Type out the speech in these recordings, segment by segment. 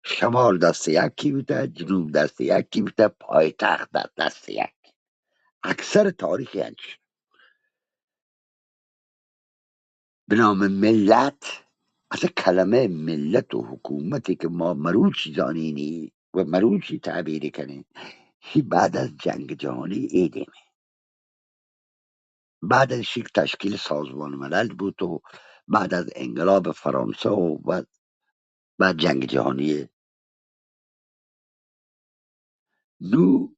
شمال دست یکی بوته، جنوب دست یکی بوته، پایتخت در دست یک. اکثر تاریخ انچ به نام ملت، اصلاً کلمهٔ ملت و حکومتی که ما مروچی زانینی و مروچی تعبیر کنیم، هی بعد از جنگ جهانی ایدیم. بعد از شک تشکیل سازمان ملل بود و بعد از انقلاب فرانسه و بعد، بعد جنگ جهانی. نو،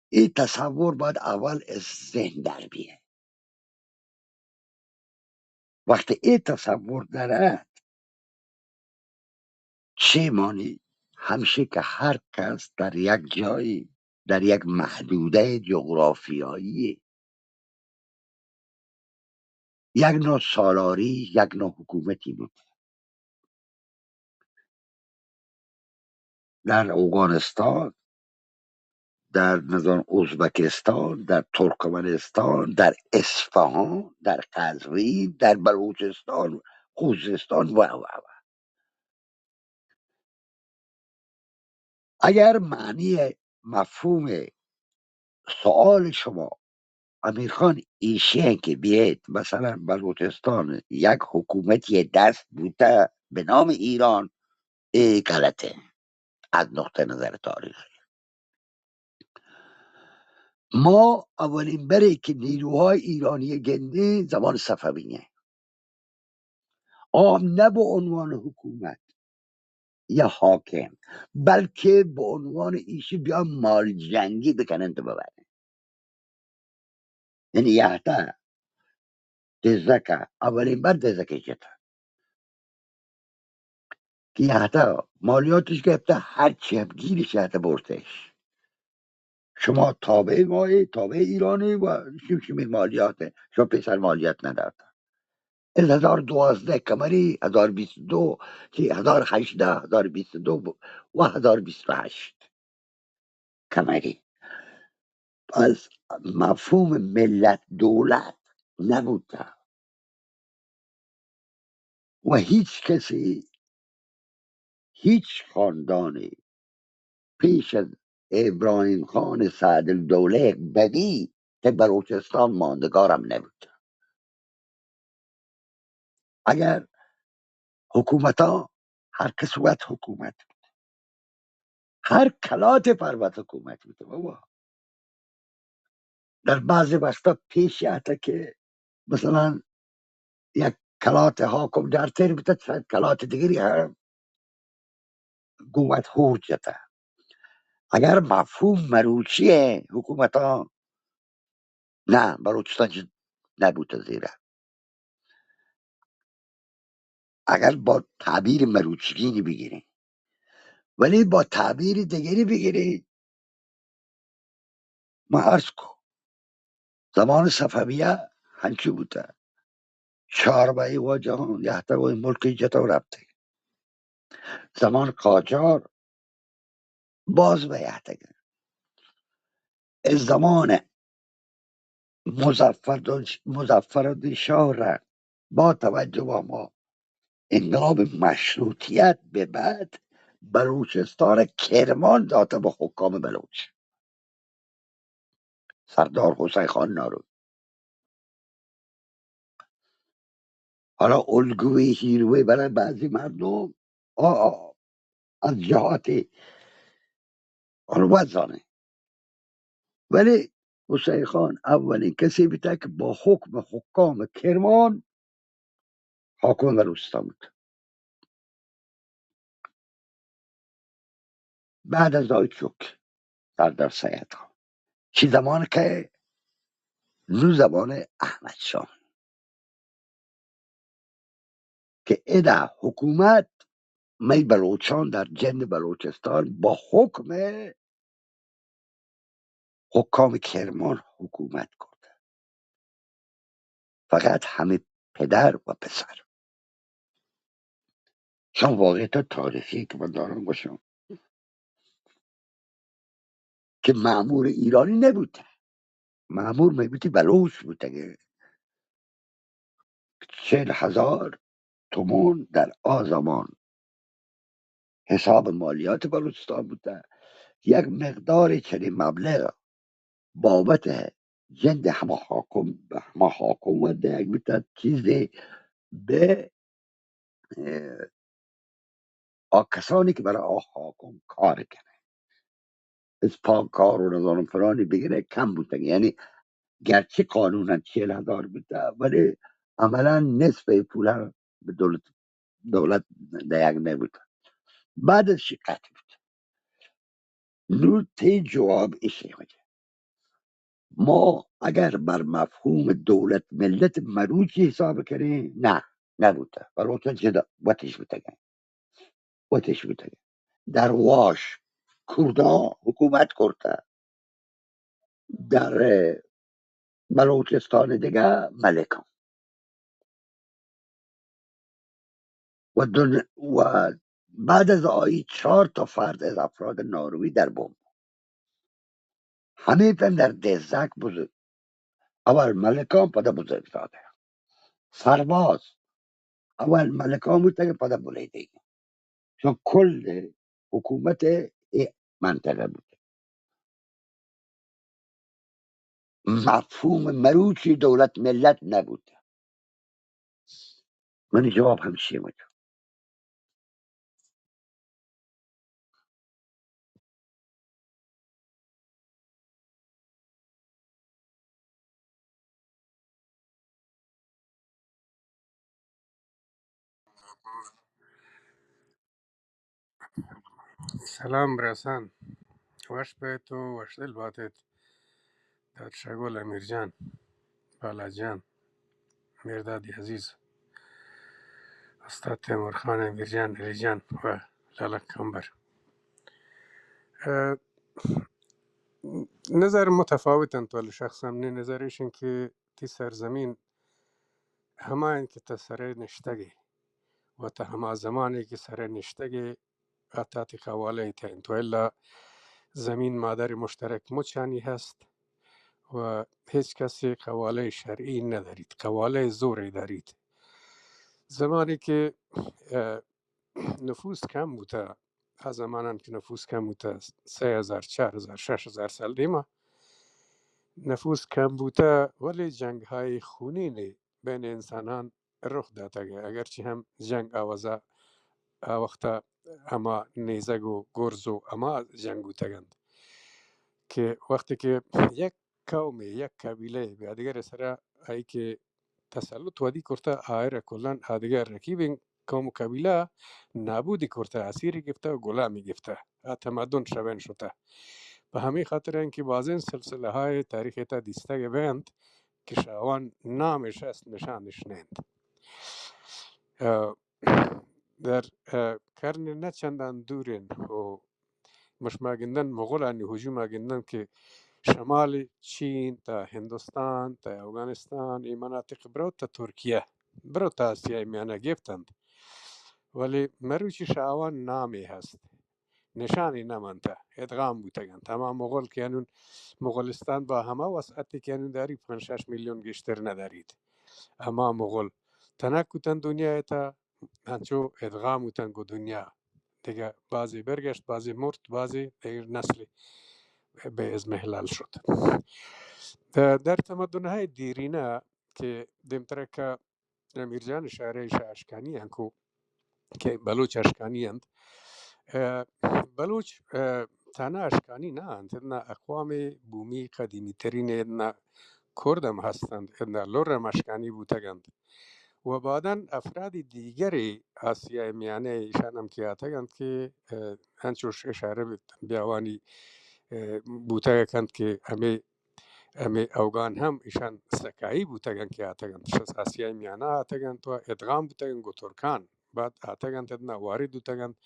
این تصور باید اول از ذهن در بیه. وقتی این تصور در ات، چه مانی؟ همیشه که هر کس در یک جایی، در یک محدودهٔ جغرافیایی، یک نوع سالاری، یک نوع حکومتی بود. در اوغانستان، در نزان ازبکستان، در ترکمنستان، در اصفهان، در قزوین، در بلوچستان، خوزستان و، و، و. اگر معنی مفهوم سوال شما، امیرخان، ایشی که بیایت مثلاً بلوچستان یک حکومتی دست بوته به نام ایران، ای غلطه از نقطهٔ نظر تاریخی. ما اولین بره که نیروهای ایرانی گندیم زمان صفویه. آم نه به عنوان حکومت یا حاکم، بلکه به عنوان ایشی بیا مال جنگی بکنن تو ببرن. یعنی یهته دزکه، اولین بر دزکه جتا. که یهته مالیاتش گرفته، هر چی هم گیرش یهته برتش. شما تابع مایی، تابع ایرانی و شم-، شمی مالیات، شما پیسر مالیات ندارد. از هزار دوازده کمری، هزار بیست و دو، چی، هزار هشده، هزار بیست و دو و هزار بیست و هشت کمری. پس مفهوم ملت دولت نبوده و هیچ کسی، هیچ خاندانی پیش از ابراهیم خان سعدالدوله بدی ته بلوچستان ماندگارم نبود. اگر حکومتا هر کس وت حکومت بود، هر کلات پر وت حکومت بود بابا. در بعضی وقتا پیش آتا که مثلاً یک کلات حاکم درتر بوته، چند کلات دیگری هم گومت هور جته. اگر مفهوم مروچی حکومتا نه، بلوچستان چه نبوته زیره. اگر با تعبیر مروچیگینی بگیریم، ولی با تعبیر دیگری بگیریم، ما عرض کو، زمان صفویه هنچو بوته. چاربهی واجهان یهته و ملک جتا و رفته. زمان قاجار باز به یهته. از زمان مظفر، مظفرالدین شاه را با توجه به ما انقلاب مشروطیت به بعد بلوچستان کرمان داته به حکام بلوچ. سردار حسین خان ناروی. حالا الگوی هیروی برای بعضی مردم، آ، آ، از جهات حالا وزانه. ولی حسین خان اولین کسی بیته که با حکم حکام کرمان حاکم بلوچستان بود. بعد از آی چوک سردار سید خان. چی زمان که نو زمان احمد شاه که ادا حکومت می بلوچان در جند بلوچستان با حکم حکام کرمان حکومت کرده. فقط همه پدر و پسر. چون واقعیت تاریخی که من دارم گوشم که مأمور ایرانی نبوده. مأمور می‌بوتی بلوچ بوده که چهل هزار تومان در آ زمان حساب مالیات بلوچستان بوتہ، یک مقدار چنین مبلغ بابت جند ہما حاکم، ہما حاکم و دیگ بوتہ چیزے بہ، اه، آ کسانی کہ برای آ حاکم کار کنہ، اسپاکار و نزانم فلانی بگرے کم بوتگ۔ یعنی گرچہ قانونا چہل ہزار بوتہ، ولی عملا نصف ای پولا بہ دولت، دولت دیگ نبوتہ۔ بعد از شکایت بوتہ۔ نوں تئی جواب ایشی وجہ۔ ما اگر بر مفہوم دولت ملت مروچی حساب کنیں، نہ، نبوتہ۔ بلوچاں جدا وتش بوتگیں۔ وتش بوتگیں۔ در واش کرداں حکومت کرتہ۔ در بلوچستان دگہ ملکاں۔ و دن-، و بعد از آئی چار تا فرد از افراد ناروی در بوم۔ ہمے پندر دزک بزرگ، اول ملکان، پدا بزرگزادہ۔ سرباز، اول ملکان بوتگ، پدا بلیدگی۔ چون کل حکومت اے منطقہ بوتگ۔ مفہوم مروچی دولت ملت نبوتہ۔ منی جواب ہمشی وجہ۔ سلام براسان، وش بئیت و وشدل باتیت۔ داد شاگل، امیر جان، بالاچ جان، میرداد عزیز، استاد تیمور خان، امیر جان، علی جان و لالا کمبر۔ اه، نظر متفاوت انت، ولی شخصا منی نظر ایش انت کہ تئی سرزمین ہما انت کہ تہ سرے نشتگے و تہ ہما زمانے کہ سرے نشتگے، آ تہ تئی قوالہ ء تہ انت و الا زمین مادر مشترک مچانی ہست و ہچ کسے قوالہ شرعی نداریت، قوالہ زورے داریت۔ زمانے کہ، اه، نفوس کم بوتہ، آ زمانان کہ نفوس کم بوتہ، سئے ہزار، چار ہزار، شش ہزار سال دیما نفوس کم بوتہ، ولی جنگ های خونین بین انسانان رخ داتگ۔ اگرچہ ہم جنگ آوازا آ وقتا ہما نیزگ و گرز و ہما جنگ بوتگ انت کہ وقتی کہ یک قومے، یک قبیلہ بہ آدگرے سرا آئی کہ تسلط ودی کرتہ، آئرا کلاً آدگہ رقیبیں قوم و قبیلہ نابودی کرتہ، اسیری گپتہ و غلامی گپتہ، آ تمدن شبین شتہ۔ پہ ہمے خاطر انت کہ بازیں سلسلہ ہائے تاریخ تا دیستگ بینت کہ شاوان نامش است، نشانش نینت۔ اه، در، اه، قرن نہ چندان دورین و مشما گندن مغلانی ہجوما گندن کہ شمال چین تا ہندوستان تا افغانستان، اے مناطق برو تا ترکیہ، برو تا آسیای میانہ گپتنت، ولی مروچی شاوان نامے ہست، نشانی نہ منتہ، ادغام بوتگ انت۔ ہما مغل کہ انون مغلستان با ہما وسعتی کہ انون داری، پنچ شش میلیون گیشتر نداریت۔ ہما مغل تنک کتن دنیا تا، انچو ادغام بوتن گو دنیا۔ دگہ بازی برگشت، بازی مرت، بازی دگہ نسلی بہ ازمہلال شت۔ در تمدن های دیرینہ کہ دیمترکا امیر جان اشارہ ایشا اشکانی انت کو کہ بلوچ اشکانی انت۔ اه، بلوچ، اه، تنہا اشکانی نہ انت، ادنا اقوام بومی قدیمی ترین ادنا کرد ہم ہست انت، ادنا لر ہم اشکانی بوتگ انت۔ و بعداً افراد دیگر آسیای میانہ ایشان ہم کہ آتگ انت کہ، اه، انچوش اشارہ بیت، بیاوانی، اه، بوتگ کنت کہ ہمے ہمے اوگان ہم ایشان سکائی بوتگ انت کہ آتگ انت، شس آسیای میانہ آتگ انت و ادغام بوتگ انت گوں ترکان، بعد آتگ انت ادنا وارد بوتگ انت،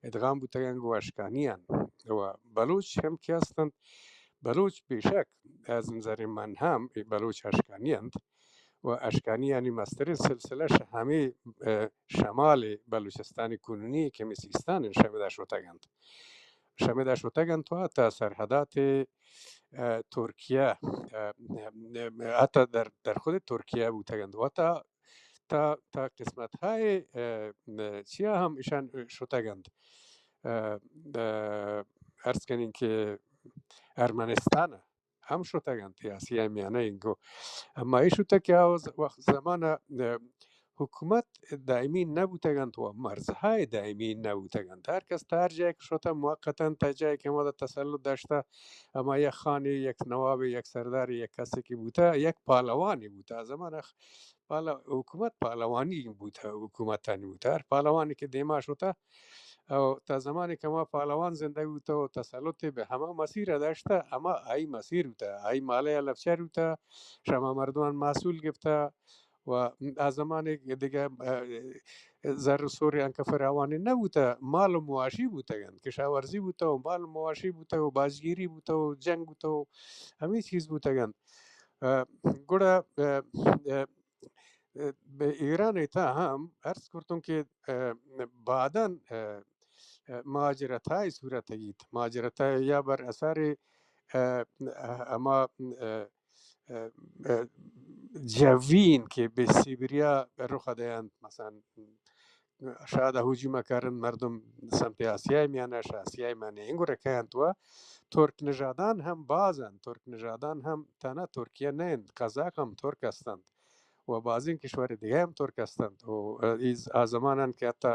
ادغام بوتگ انت گوں اشکانیان۔ و بلوچ ہم کہ ہست انت، بلوچ بے شک از نظر من ہم بلوچ اشکانی انت و اشکانیانی مسترین سلسلہ ش-، ہمے، اه، شمال بلوچستان کنونی کہ ہمے سیستان انت، شمدا شتگ انت۔ شمدا شتگ انت و تا سرحدات اه، ترکیہ، اه، اه، حتی در، در خود ترکیہ بوتگ انت و تا، تا، تا قسمت های، اه، چیا ہم ایشان شتگ انت۔ اه، اه، عرض کنین که ارمنستان هم شتگنت، یا آسیای میانه اینگو. اما ای شته که او ز-، وقت زمان، اه، حکومت دائمی نبوتگنت و مرزهای دائمی نبوتگنت. هر کس تا هر جای که شته، موقتاً تا جای که ما تسلط داشته، اما یک خانی، یک نواب، یک سردار، یک کسی که بوته، یک پهلوانی بوته. از زمان خ-، پهل-، حکومت پهلوانی بوته، حکومتانی بوته. هر پهلوانی که دیما شته، او تا زمانی که ما پهلوان زنده بوته و تسلط به همه مسیر داشته، اما ای مسیر بوته، ای ماله لفچر بوته، شما مردمان محصول گفته و از زمان دیگه، اه، زر و سور انکه فراوانی نبوته، مال و مواشی بوتگنت، کشاورزی بوته و مال و مواشی بوته و بازگیری بوته و جنگ بوته و همه چیز بوتگنت. اه، گڑا، اه، اه، اه، به ایران تا هم عرض کرتون که، اه، بعداً، اه، اه، مهاجرت‌های صورت گیت. مهاجرت‌های یا بر اثر، اه، اه، اما، اه، اه، اه، جوین که به سیبریا رخ دهند، مثلاً شاید هجوم کردن مردم سمت آسیای میانه، شا آسیای میانه اینگو رکهند و ترک نژادان هم بازند. ترک نژادان هم تنها ترکیه نه انت، قزاق هم ترک هستند و بعضی کشور دیگه هم ترک هستند و ایز-، آ زمانن که حتی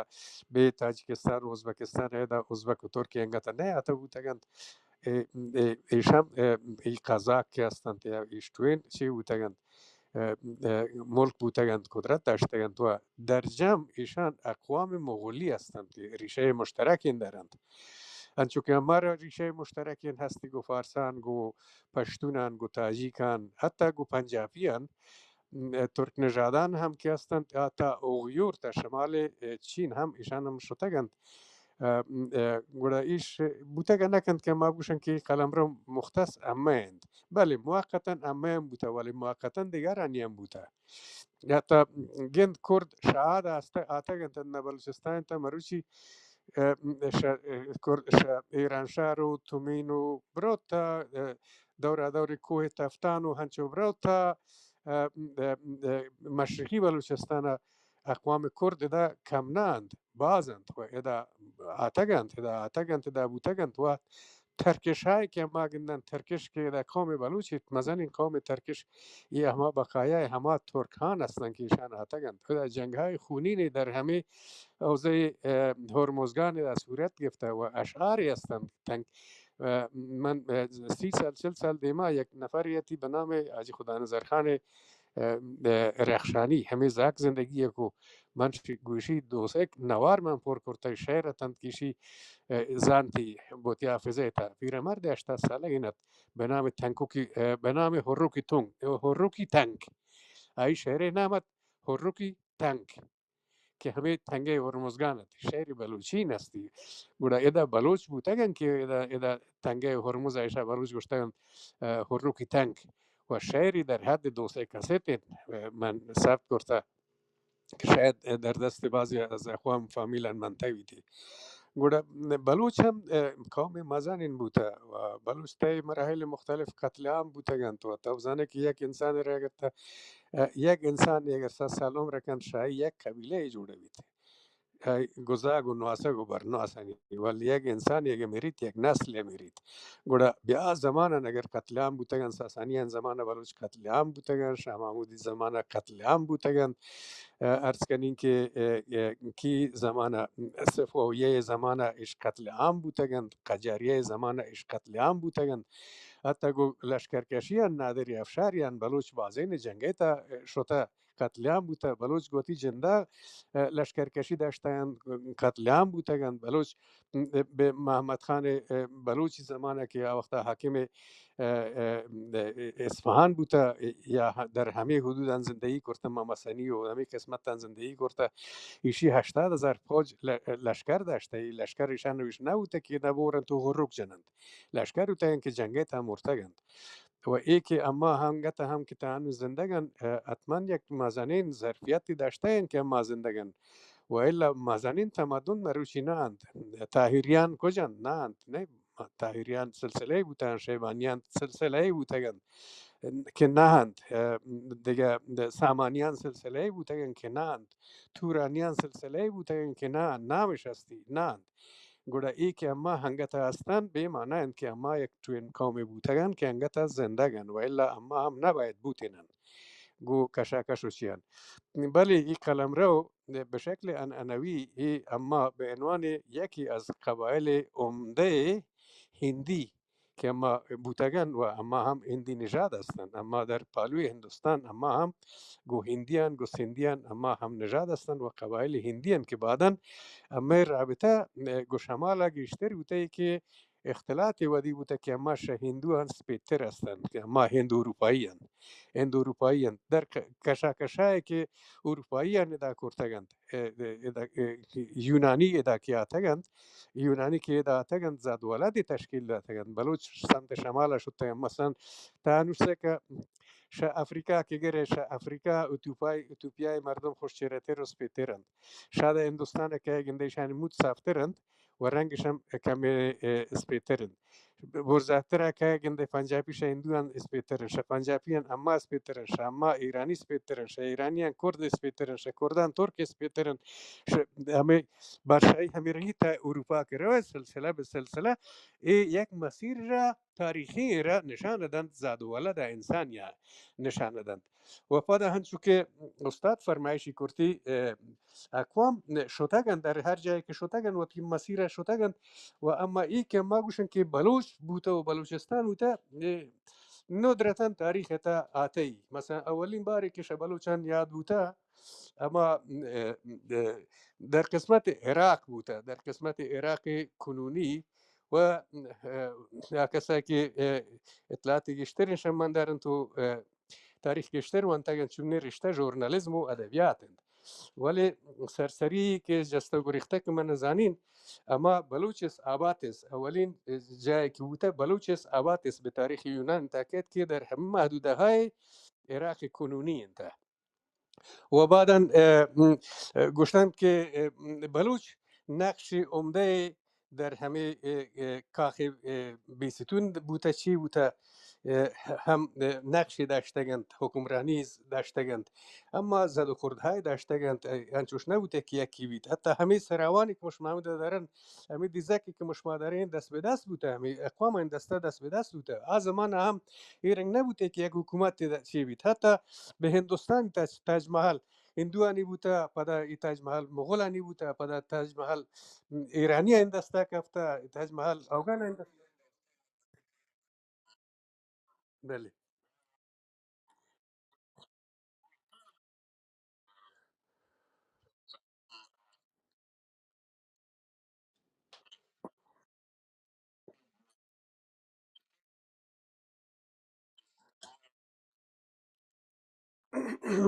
به تاجیکستان و ازبکستان، ایدا ازبک و ترک انگت نه آتا بوتگند. اه، اه، ایشان، اه، ای قزاق که هستند یا ایشتوین چی بوتگند، اه، اه، ملک بوتگند، قدرت داشتگند و در جمع ایشان اقوام مغولی هستند که ریشهٔ مشترکین دارند. انچو که همارا ریشهٔ مشترکین هستی گو فارسان، گو پشتونان، گو تاجیکان، حتی گو پنجابیان، اه، ترک نژادان هم که هستند، حتی اوغیور تا شمال، اه، چین هم ایشان هم شتگند. اه، اه، گڑا ایش بوتگ نکنت که ما بگوشن که قلمرو مختص امه انت. بله، موقتاً امه هم بوته، ولی موقتاً دیگرانی هم بوته. حتی گند کرد شاید است، آتگ انت نه بلوچستان تا مروچی، اه، ش-، اه، کرد ش-، ایرانشهر و تمین و بروت تا، اه، دور دور کوه تفتان و هنچو بروت تا، اه، اه، اه، مشرقی بلوچستان اقوام کرد ادا کم نہ انت، باز انت و ادا آتگ انت، ادا آتگ انت، ادا بوتگ انت و ترکش های که ما گندن، ترکش که ادا قوم بلوچ ایت، مزنین قوم ترکش، یہ ہما بقایائے ہما ترکان ہستن کہ ایشان آتگ انت۔ ادا جنگ‌های خونین در ہمے حوزہ، اه، ہرمزگان ادا صورت گفتہ و اشعارے ہستن تنک، اه، من، اه، سی سال، چل سال دیما یک نفرے اتی بہ نام حاجی خدانظر خان، اه، اه، رخشانی، ہمے زاک زندگی کو من شی-، گوشی دوسک نوار من پر کرتہ، شعر اتنت کہ ایشی، اه، زانتی بوتی حافظہ تا۔ پیرمرد ہشتاد سالگین ات، بہ نام تنکوکی، اه، بہ نام ہروکی تنگ، ہروکی تنگ۔ آئی شعر نام ات ہروکی تنگ کہ ہمے تنگہ ہرمزگان ات۔ شعر بلوچی نستی۔ گڑا ادا بلوچ بوتگن کہ ادا، ادا تنگہ ہرمز ایشا بلوچ گوشتگن، اه، ہروکی تنگ۔ و شعری در حد دو سه کسیت، اه، من ثبت کرتہ۔ کہ شاید در دست بعضی از اقوام فامیلان منتہ بیتی۔ گڑا بلوچ ہم، اه، قوم مزنین بوتہ و بلوچ تہ مراحل مختلف قتل عام بوتگنت و تو زانے کہ یک انسان را اگر تہ، اه، یک انسان اگر صد سال عمر کنت، شاید یک قبیلہ جوڑ بیت۔ اه، گزاگ و نواسگ و برنواسانی، ولی یک انسان یک مریت، یک نسل مریت۔ گڑا بیا زمانن اگر قتل عام بوتگن، ساسانیان زمانہ بلوچ قتل عام بوتگن، شاہ محمودی زمانہ قتل عام بوتگن، اه، عرض کنین کہ، اه، اه، کی زمانہ، صفویہ زمانہ اش قتل عام بوتگن، قجاریہ زمانہ اش قتل عام بوتگن، حتی گو لشکرکشیان نادری افشاریان بلوچ بازین جنگے تا شتہ قتل عام بوتہ، بلوچ گوتی جندا، اه، لشکرکشی داشتہ انت، قتل عام بوتگ انت، بلوچ، م، بہ محمد خان، اه، بلوچی زمانہ کہ آ وختا حاکم، اه، اه، اصفہان بوتہ، یا در ہمے حدودان زندگی کرتہ، محمد ثانی و ہمے قسمتان زندگی کرتہ، ایشی ہشتاد ہزار فوج ل-، لشکر داشتہ، ای لشکر ایشان وش نہ بوتہ کہ نہ بورنت و غرک جننت۔ لشکر بوتگ انت کہ جنگے تا مرتگ انت۔ و اے کہ اما ہنگت ہم کہ تا انو زندگ انت، اه، حتماً یک مزنین ظرفیتی داشتہ انت کہ اما زندگ انت۔ و الا مزنین تمدن مروچی نہ انت۔ طاہریان کج انت؟ نہ انت، نہ؟ طاہریان سلسلہ بوتگ انت، شیبانیان سلسلہ بوتگ انت کہ نہ انت۔ اه، دگہ سامانیان سلسلہ بوتگ انت کہ نہ انت۔ تورانیان سلسلہ بوتگ انت کہ نہ انت، نامش ہستی، نہ انت۔ گڑا اے کہ اما انگت ءَ ہستن، بے مانا انت کہ اما یک چوین قومے بوتگن کہ انگت ءَ زندگ انت، و الا اما ہم نہ باید بوتینن گوں کشاکش و چیان۔ بلے اے قلمرو بہ شکل عنعنوی اے اما بہ عنوان یکے از قبائل عمدہ ہندی کہ اما بوتگن و اما ہم ہندی نژاد ہستن، اما در پالوی ہندوستان اما ہم گوں ہندیان، گوں سندیان اما ہم نژاد ہستن و قبائل ہندیان کہ بعداً امئے رابطہ گوں شمالا گیشتر بوتہ کہ اختلاط ودی بوتہ کہ اما شہ ہندوان سپیتر ہستن کہ اما ہند اروپائی انت، ہند اروپائی انت۔ در ک-، کشاکشائے کہ اروپائیان ادا کرتگ انت، اه، اه، ادا، اه، یونانی ادا کہ آتگ انت، یونانی کہ ادا آتگ انت، زاد ولدے تشکیل داتگ انت۔ بلوچ سمت شمال ءَ شتگ انت۔ مثلاً تا انوسے کہ شہ افریقہ کہ گرے، شہ افریقہ اتوپیای-، اتوپیای مردم خوش چہرہ تر و سپیتر انت۔ شاید ہندوستان ءَ کہ گندے ایشانی موت صاف تر انت و رنگش ہم کمے، اه، سپیتر انت۔ برزاتر ءَ کہ گندے پنجابی شہ ہندوان اسپیتر انت، شہ پنجابیان اما اسپیتر انت، شہ اما ایرانی اسپیتر انت، شہ ایرانیان کرد اسپیتر انت، شہ کردان ترک اسپیتر انت، شہ ہمے بادشاہی ہمے رنگی تا اروپا کہ روئے سلسلہ بہ سلسلہ اے یک مسیر را، تاریخی را نشان دنت، زاد و ولد انسانیا نشان دنت۔ و پدا ہنچو کہ استاد فرمائشی کرتی، اه، اقوام شتگ انت، در ہر جاہے کہ شتگ انت، وتی مسیر ءَ شتگ انت۔ و اما اے کہ ما گوشن کہ بلوچ بوتہ و بلوچستان بوتہ، اے ندرتاً تاریخ ءِ تہا آتئی۔ مثلاً اولین بارے کہ شہ بلوچان یاد بوتہ، اما، اه، اه، در قسمت عراق بوتہ، در قسمت عراق کنونی و، اه، آ کسا کہ، اه، اطلاعات گیشتر شہ من دارنت و، اه، تاریخ گیشتر ونتگ انت، چونیں رشتہ ژورنالیزم و ادبیات انت۔ ولے سرسری کہ جست و گریختہ کہ من زانین، اما بلوچس آباتس اولین جاہے کہ بوتہ، بلوچس آباتس بہ تاریخ یونان تاکید کہ در ہمے محدودہ ہائے عراق کنونی انت۔ و بعداً، اه، م، اه، گوشتن کہ، اه، بلوچ نقش عمدہ در ہمے، اه، اه، کاخ، اه، بیستون بوتہ، چی بوتہ، اه، ہم، اه، نقشے داشتگ انت، حکمرانی داشتگ انت، اما زد و خوردہائے داشتگ انت، اه، انچوش نہ بوتہ کہ یکی بیت۔ حتی ہمے سراوانی کہ مش محمد دارن، ہمے دیزکی کہ مش ما دارین دست بہ دست بوتہ، ہمے اقوام دستہ دست بہ دست بوتہ۔ آ زمانہ ہم اے رنگ نہ بوتہ کہ یک حکومت چی بیت۔ حتی بہ ہندوستان تاج، تاج محل ہندوانی بوتہ، پدا اے تاج محل مغلانی بوتہ، پدا تاج محل ایرانیان دستا کپتہ، تاج محل اوگانان دستا۔ بلے۔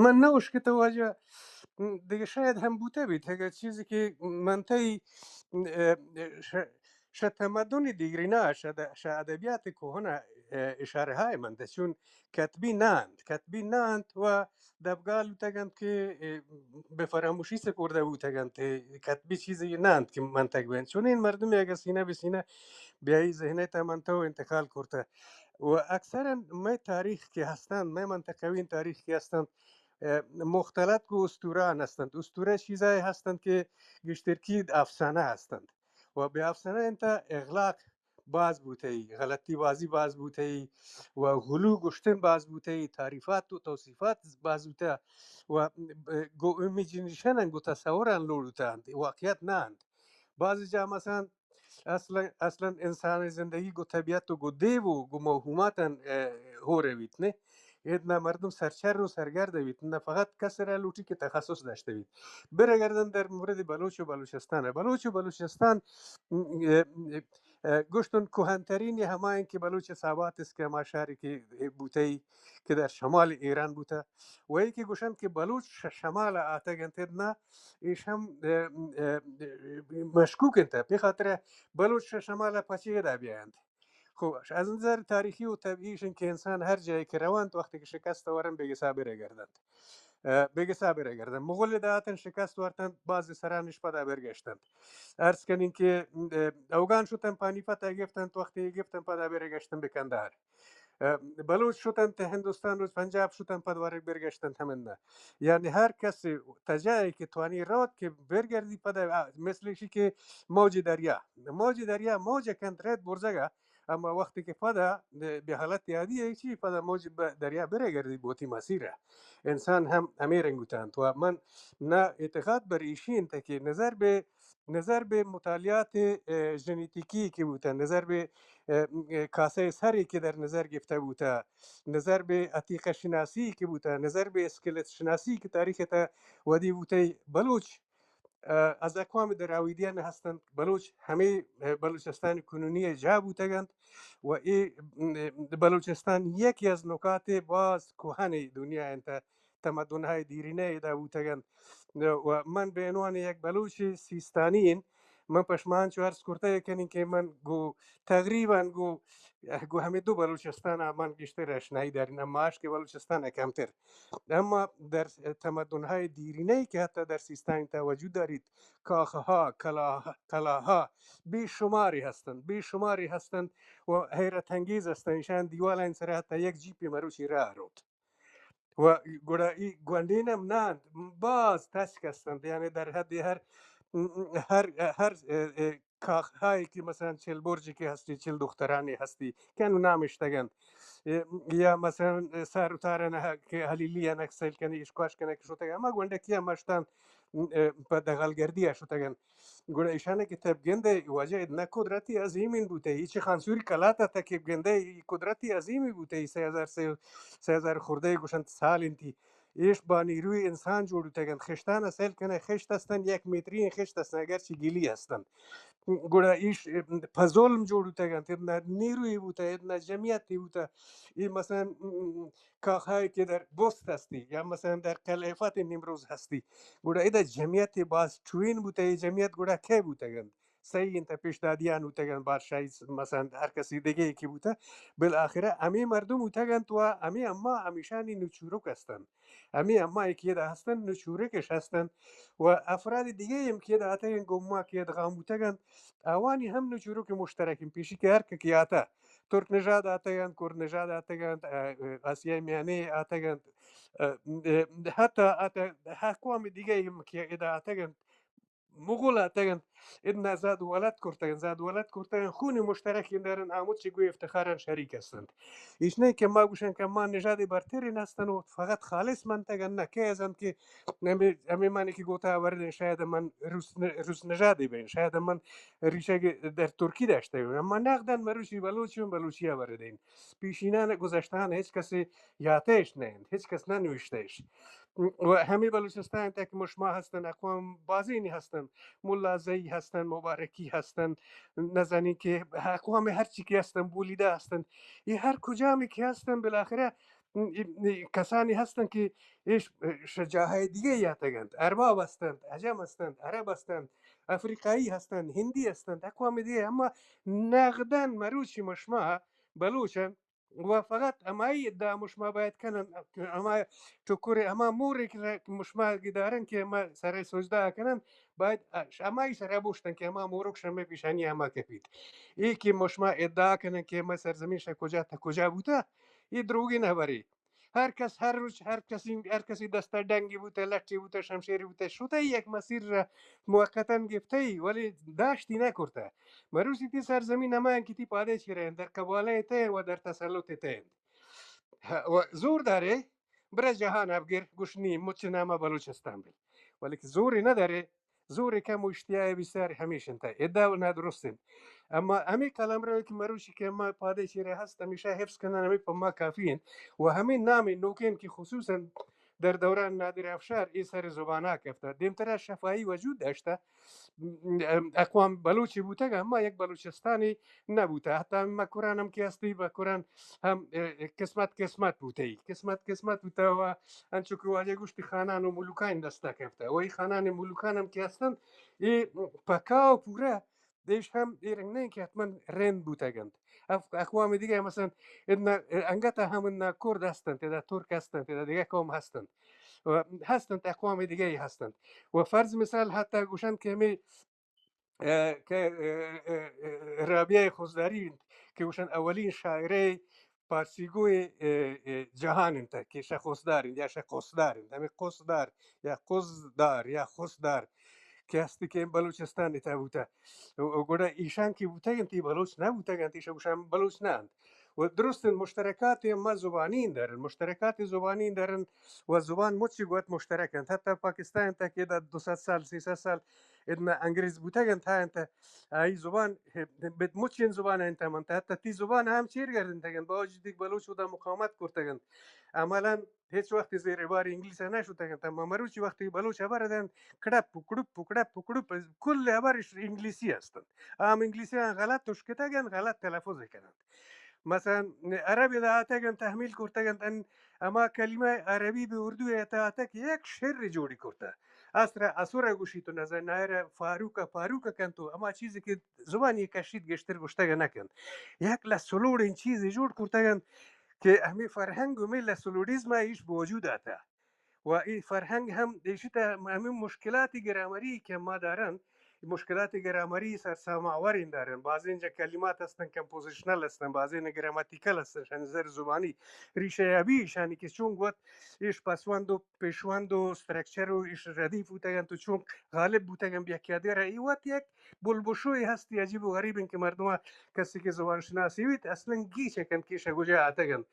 من نہ اشکتہ واجہ، دگہ شاید ہم بوتہ بیت، اگہ چیزے کہ من تئی، اه، ش-، شہ تمدن دیگرینہ، شہ د-، شہ ادبیات کوہنہ، اه، اشارہ ہائے منتہ، چون کتبی نہ انت، کتبی نہ انت و دپگال بوتگ انت کہ، اه، بہ فراموشی سپردہ بوتگ انت، اه، کتبی چیزے نہ انت کہ منتگ بنت۔ چونین مردمے اگہ سینہ بہ سینہ بیایی ذہنئے تہا منتہ و انتقال کرتہ۔ و اکثراً مئے تاریخ کہ ہستنت، مئے منطقوین تاریخ کہ ہستنت، اه، مختلط گوں اسطورہان ہستنت۔ اسطورہ چیزہائے ہستنت کہ گیشترکی افسانہ ہستنت۔ و بہ افسانہان تہا اغلاق باز بوتئی، غلطی بازی باز بوتئی و غلو گوشتن باز بوتئی، تعریفات و توصیفات باز بوتہ و گوں امیجینیشنان، گوں تصوران لوڑ بوتہ انت، واقعیت نہ انت۔ بعضی جا مثلاً اصلاً، اصلاً انسان زندگی گوں طبیعت و گوں دیو و گوں موہوماتان، اه، ہورہ بیت، نہ؟ ادنا مردم سرچر و سرگرد بیت، نہ فقط کس را لوٹی کہ تخصص داشتہ بیت۔ برگردن در مورد بلوچ و بلوچستان۔ بلوچ و بلوچستان، اه، اه، گوشتن کوہنترین ہما انت کہ بلوچ سابات است کہ ہما شہر کہ بوتئی کہ در شمال ایران بوتہ۔ و ای کہ گوشن کہ بلوچ ش-، شمال آتگ انت، ادنا ایش ہم، اه، اه، مشکوک انت۔ پہ خاطر بلوچ شہ شمال ء پچے ادا بیاینت۔ خب، از نظر تاریخی و طبیعی ایش انت کہ انسان ہر جاہے کہ رونت، وقتی کہ شکست ورنت، بگسا برگردنت۔ اه، بگسا برگردنت۔ مغل ادا اتنت، شکست ورتنت، باز سرانش پدا برگشتنت۔ عرض کنین کہ، اه، اوگان شتنت پانیپت ء گپتنت، وقتی گپتنت پدا برگشتنت بہ کندہار۔ اه، بلوچ شتنت ہندوستان و پنجاب شتنت، پد ورگ برگشتنت ہمنا. یعنی ہر کس تا جاہے کہ توانی روت کہ برگردی پدا، اه، مثل ایشی کہ موج دریا، موج دریا موج کنت ریت برزگا، اما وقتی کہ پدا بہ حالت عادی ایشی پدا موج بہ دریا برگردی بوتی مسیرا. انسان ہم ہمے رنگ بوتنت. و من نا اعتقاد بر ایشی انت کہ نظر بہ نظر بہ مطالعات، اه، ژنیتیکی کہ بوتہ، نظر بہ، اه، کاسہ سری کہ در نظر گپتہ بوتہ، نظر بہ عتیقہ شناسی کہ بوتہ، نظر بہ اسکلت شناسی کہ تاریخ تہ ودی بوتہ، بلوچ، اه، از اقوام دراویدیان ہستنت، بلوچ ہمے، اه، بلوچستان کنونی جا بوتگنت و اے، اه، بلوچستان یکی از نکات باز کہن دنیا انت. تمدن‌های دیرینه ادا بوتگنت. و من به عنوان یک بلوچ سیستانی، من پشمان چو عرض کرته کنین که من گو تقریباً گو، گو همه دو بلوچستان من گیشتر اشنایی دارین، اما اش که بلوچستان کمتر. اما در تمدن‌های دیرینه که حتی در سیستان تا وجود دارید، کاخه‌ها، کلاها، کلاها، بی‌شماری هستند، بی‌شماری هستند و حیرت انگیز هستند. ایشان دیوالان سر حتی یک جیپی مروچی راه روت. و گڑا ای گونڈین ہم نہ انت، باز تچک ہستنت، یعنی در حد ہر، ہر، ہر، اه، اه، کاخ ہایی کہ مثلاً چل برجی کہ ہستی، چل دخترانی ہستی، کہ انو نام اشتگنت. اه، یا مثلاً سر اتارن کہ حلیلی انک سیل کنی، اشکاش کنک شتگ، ہما گونڈکی ہم اشتن، اه، پہ دغلگردی ء شتگن. گڑا ایشانہ کہ تب گندئے واجہ ادنا قدرتی عظیمین بوتہ، ای چہ خانسوری کلات ء تہ کہ گندئے ای قدرتی عظیمی بوتہ، ای سئے ہزار، سئے، سئے ہزار خوردہ گوشنت سال انتی. ایش با نیروی انسان جوڑ بوتگ انت. خشتان ء سیل کنئے، خشت ہستن، یک میتری خشت ہستن، اگرچہ گلی ہستن. گڑا ایش پہ ظلم جوڑ بوتگ انت، ادنا نیروی بوتہ، ادنا جمعیتی بوتہ. ای مثلاً کاخهایی که در بست هستی یا مثلاً در قلعه فتح نیمروز هستی، گڑا ادا جمعیت باز چوین بوتہ، ای جمعیت گڑا کئے بوتگ انت؟ صحیح انت، پیشدادیان بوتگ انت، بادشاہی س-، مثلاً ہر کسی دگه یکی بوتہ، بالاخره ہمے مردم بوتگ انت و ہمے اما ہمیشانی نوچورک ہستن، ہمے اما یکی ادا ہستن، نوچورکش ہستن و افراد دگه ہم کہ ادا آتگ انت، گوں ما کہ ادغام بوتگ انت، آوانی ہم نوچورک مشترک انت، پیشی کہ ہر کہ آتہ، ترک نژاد آتگ انت، کرد نژاد آتگ انت، اه، اه، آسیای میانه آتگ انت، اه، اه، حتی، حتی اقوام دیگه هم که ادا آتگ انت، مغول آتگ انت، ادنا زاد ولد کرتگ انت، زاد ولد کرتگ انت، خون مشترک دارن، آمد چه گوی افتخارن شریک هستند. ایش نه که ما گوشن که ما نژاد برتری نستن و فقط خالص منتگ انت، نه که از انت که ہمے، ہمے مانے کہ گوتا آوردیں، شاید من روس ن-، روس نژادے بیں، شاید من ریشگ در ترکی داشتہ بیں، اما نقداً مروچی بلوچی و بلوچی آوردیں. پیشینان گذشتان ہچ کسی یاتش نہ انت، ہچ کس نہ نوشتش. و ہمے بلوچستان تک مشما ہستن، اقوام بازینی ہستن، ملا زئی ہستن، مبارکی ہستن، نزانی کہ اقوام ہر چی کہ ہستن، بولیدہ ہستن، یہ ہر کجامی کہ ہستن، بالاخرہ ای، ای کسانی ہستن کہ ایش، ش-، جاہے دیگہ یاتگ انت، ارباب ہستنت، عجم ہستنت، عرب ہستنت، افریقائی ہستنت، ہندی ہستنت، اقوام دیگہ، اما نقداً مروچی مشما بلوچن و فقط ہمائی ادعا مشما باید کنن، ہما ٹکر، ہما مور کہ مشما گدارن کہ ہما سر سجدہ کنن، باید ہمائی سر بوشتن کہ ہما مورک شمے پیشانی ہما کپیت. ای کہ مشما ادعا کنن کہ ہما سرزمین شا کجا تا کجا بوتا، اے دروگیں ہبرے. ہر کس ہر روچ ہر کسی، ہر کسی دستا ڈنگی بوتہ، لٹی بوتہ، شمشیری بوتہ، شتئی یک مسیر را موقتاً گپتئی، ولی داشتی نہ کرتہ. مروچی تی سرزمین ہمایاں کہ تی پادے چیرہ انت، در قبالہ تہ و در تسلط تہ انت. و زور دارے، برے جہان ء بگر گوش نی مچ نام ء بلوچستان بل. ولی کہ زورے نہ دارے، زورے کم و اشتیاء بسیار ہمیش انت. ادا و نادرست انت. اما ہمے قلمرو کہ مروچی کہ ما پادے چیرے ہست، ہمیشہ حفظ کنن، ہمے پہ ما کافی انت. و ہمے نام نوکین کہ خصوصاً در دوران نادر افشار اے سر زبانا کپتہ. دیمترا شفاہی وجود داشتہ. اقوام بلوچی بوتگ، اما یک بلوچستانی نہ بوتہ. حتی مکران ہم کہ ہستی، مکران ہم، اه، قسمت قسمت بوتہ. قسمت قسمت بوتہ و انچو کہ واجہ گوشتی خانان و ملوکان دستا کپتہ. و ای خانان ملوکان ہم کہ ہستن، ای پکا و پورا دیش ہم ای رنگ نہیں کہ حتماً رند بوتگ انت. اف-، اقوام دیگہ مثلاً ادنا انگت ہم ادنا کرد ہستنت، ادا ترک ہستنت، ادا دیگہ قوم ہستنت. و ہستنت، اقوام دیگہ ہستنت. و فرض مثال حتی گوشن کہ ہمیں اه، کہ، اه، اه، اه، رابعہ خضداری انت کہ گوشن اولین شاعرے پارسی گوئیں، اے، اے، جہان انت کہ شہ قوسدار انت یا شہ قوسدار انت، ہمیں قوسدار یا قوسدار یا قوسدار کہ ہستی کہ بلوچستان ءِ تہ بوتہ۔ و گڑا ایشان کہ بوتگ انت، ای بلوچ نہ بوتگ انت، ایشان گوشان بلوچ نہ انت۔ و درست انت، مشترکات ما زبانی دارن، مشترکات زبانی دارن و زبان مچی گوت مشترک انت۔ حتی پاکستان تک ادا دو سد سال، سیصد سال ادنا انگریز بوتگ انت، ہا انت، آئی زبان بد مچین زبان انت، من حتی تی زبان ہم چیر گردنتگ انت، باوجود ایک بلوچ ادا مقاومت کرتگ انت۔ عملاً ہچ وقت زیر بار انگلیس نہ شتگ انت، اما مروچی وقتی بلوچ ہبر دنت، کڑپ و کڑپ و کڑپ و کڑپ، کل ہبرش انگلیسی ہستنت۔ عام انگلیسی ہم غلط اشکتگ انت، غلط تلفظ کننت۔ مثلاً عرب ادا آتگ انت، تحمیل کرتگ انت، ان ہما کلمہ عربی بہ اردو ءِ تہ آتک یک شعر جوڑی کرتہ۔ اسر ءَ اسر ءَ گوشیت و نزاناں نائر ءَ فاروق ءَ پاروک ءَ کنت و ہما چیزے کہ زبانی کشیت گیشتر گوشتگ نہ کنت۔ یک لس و لوڑیں چیزے جوڑ کرتگ انت کہ ہمے فرہنگ و ہمے لس و لوڑیزم ءَ ایش بوجود آتہ۔ و اے فرہنگ ہم ایشی تہ ہمے مشکلات گرامری کہ ما دارن، مشکلات گرامری سرسام آورین دارن۔ بازیں جا کلمات ہستن کمپوزیشنل ہستن، بازیں گراماتیکل ہستن، شانی زر زبانی ریشہ ابی ایشانی کہ چون گوت ایش پسوند و پیشوند و اسٹرکچر و ایش ردیف بوتگ انت و چون غالب بوتگ انت بہ یکے آ دگرا۔ اے وت یک بلبشوے ہستی عجیب و غریب انت کہ مردماں کسی کہ زبان شناسی بیت اصلاً گیش کنت کہ ایش کجا آتگ انت،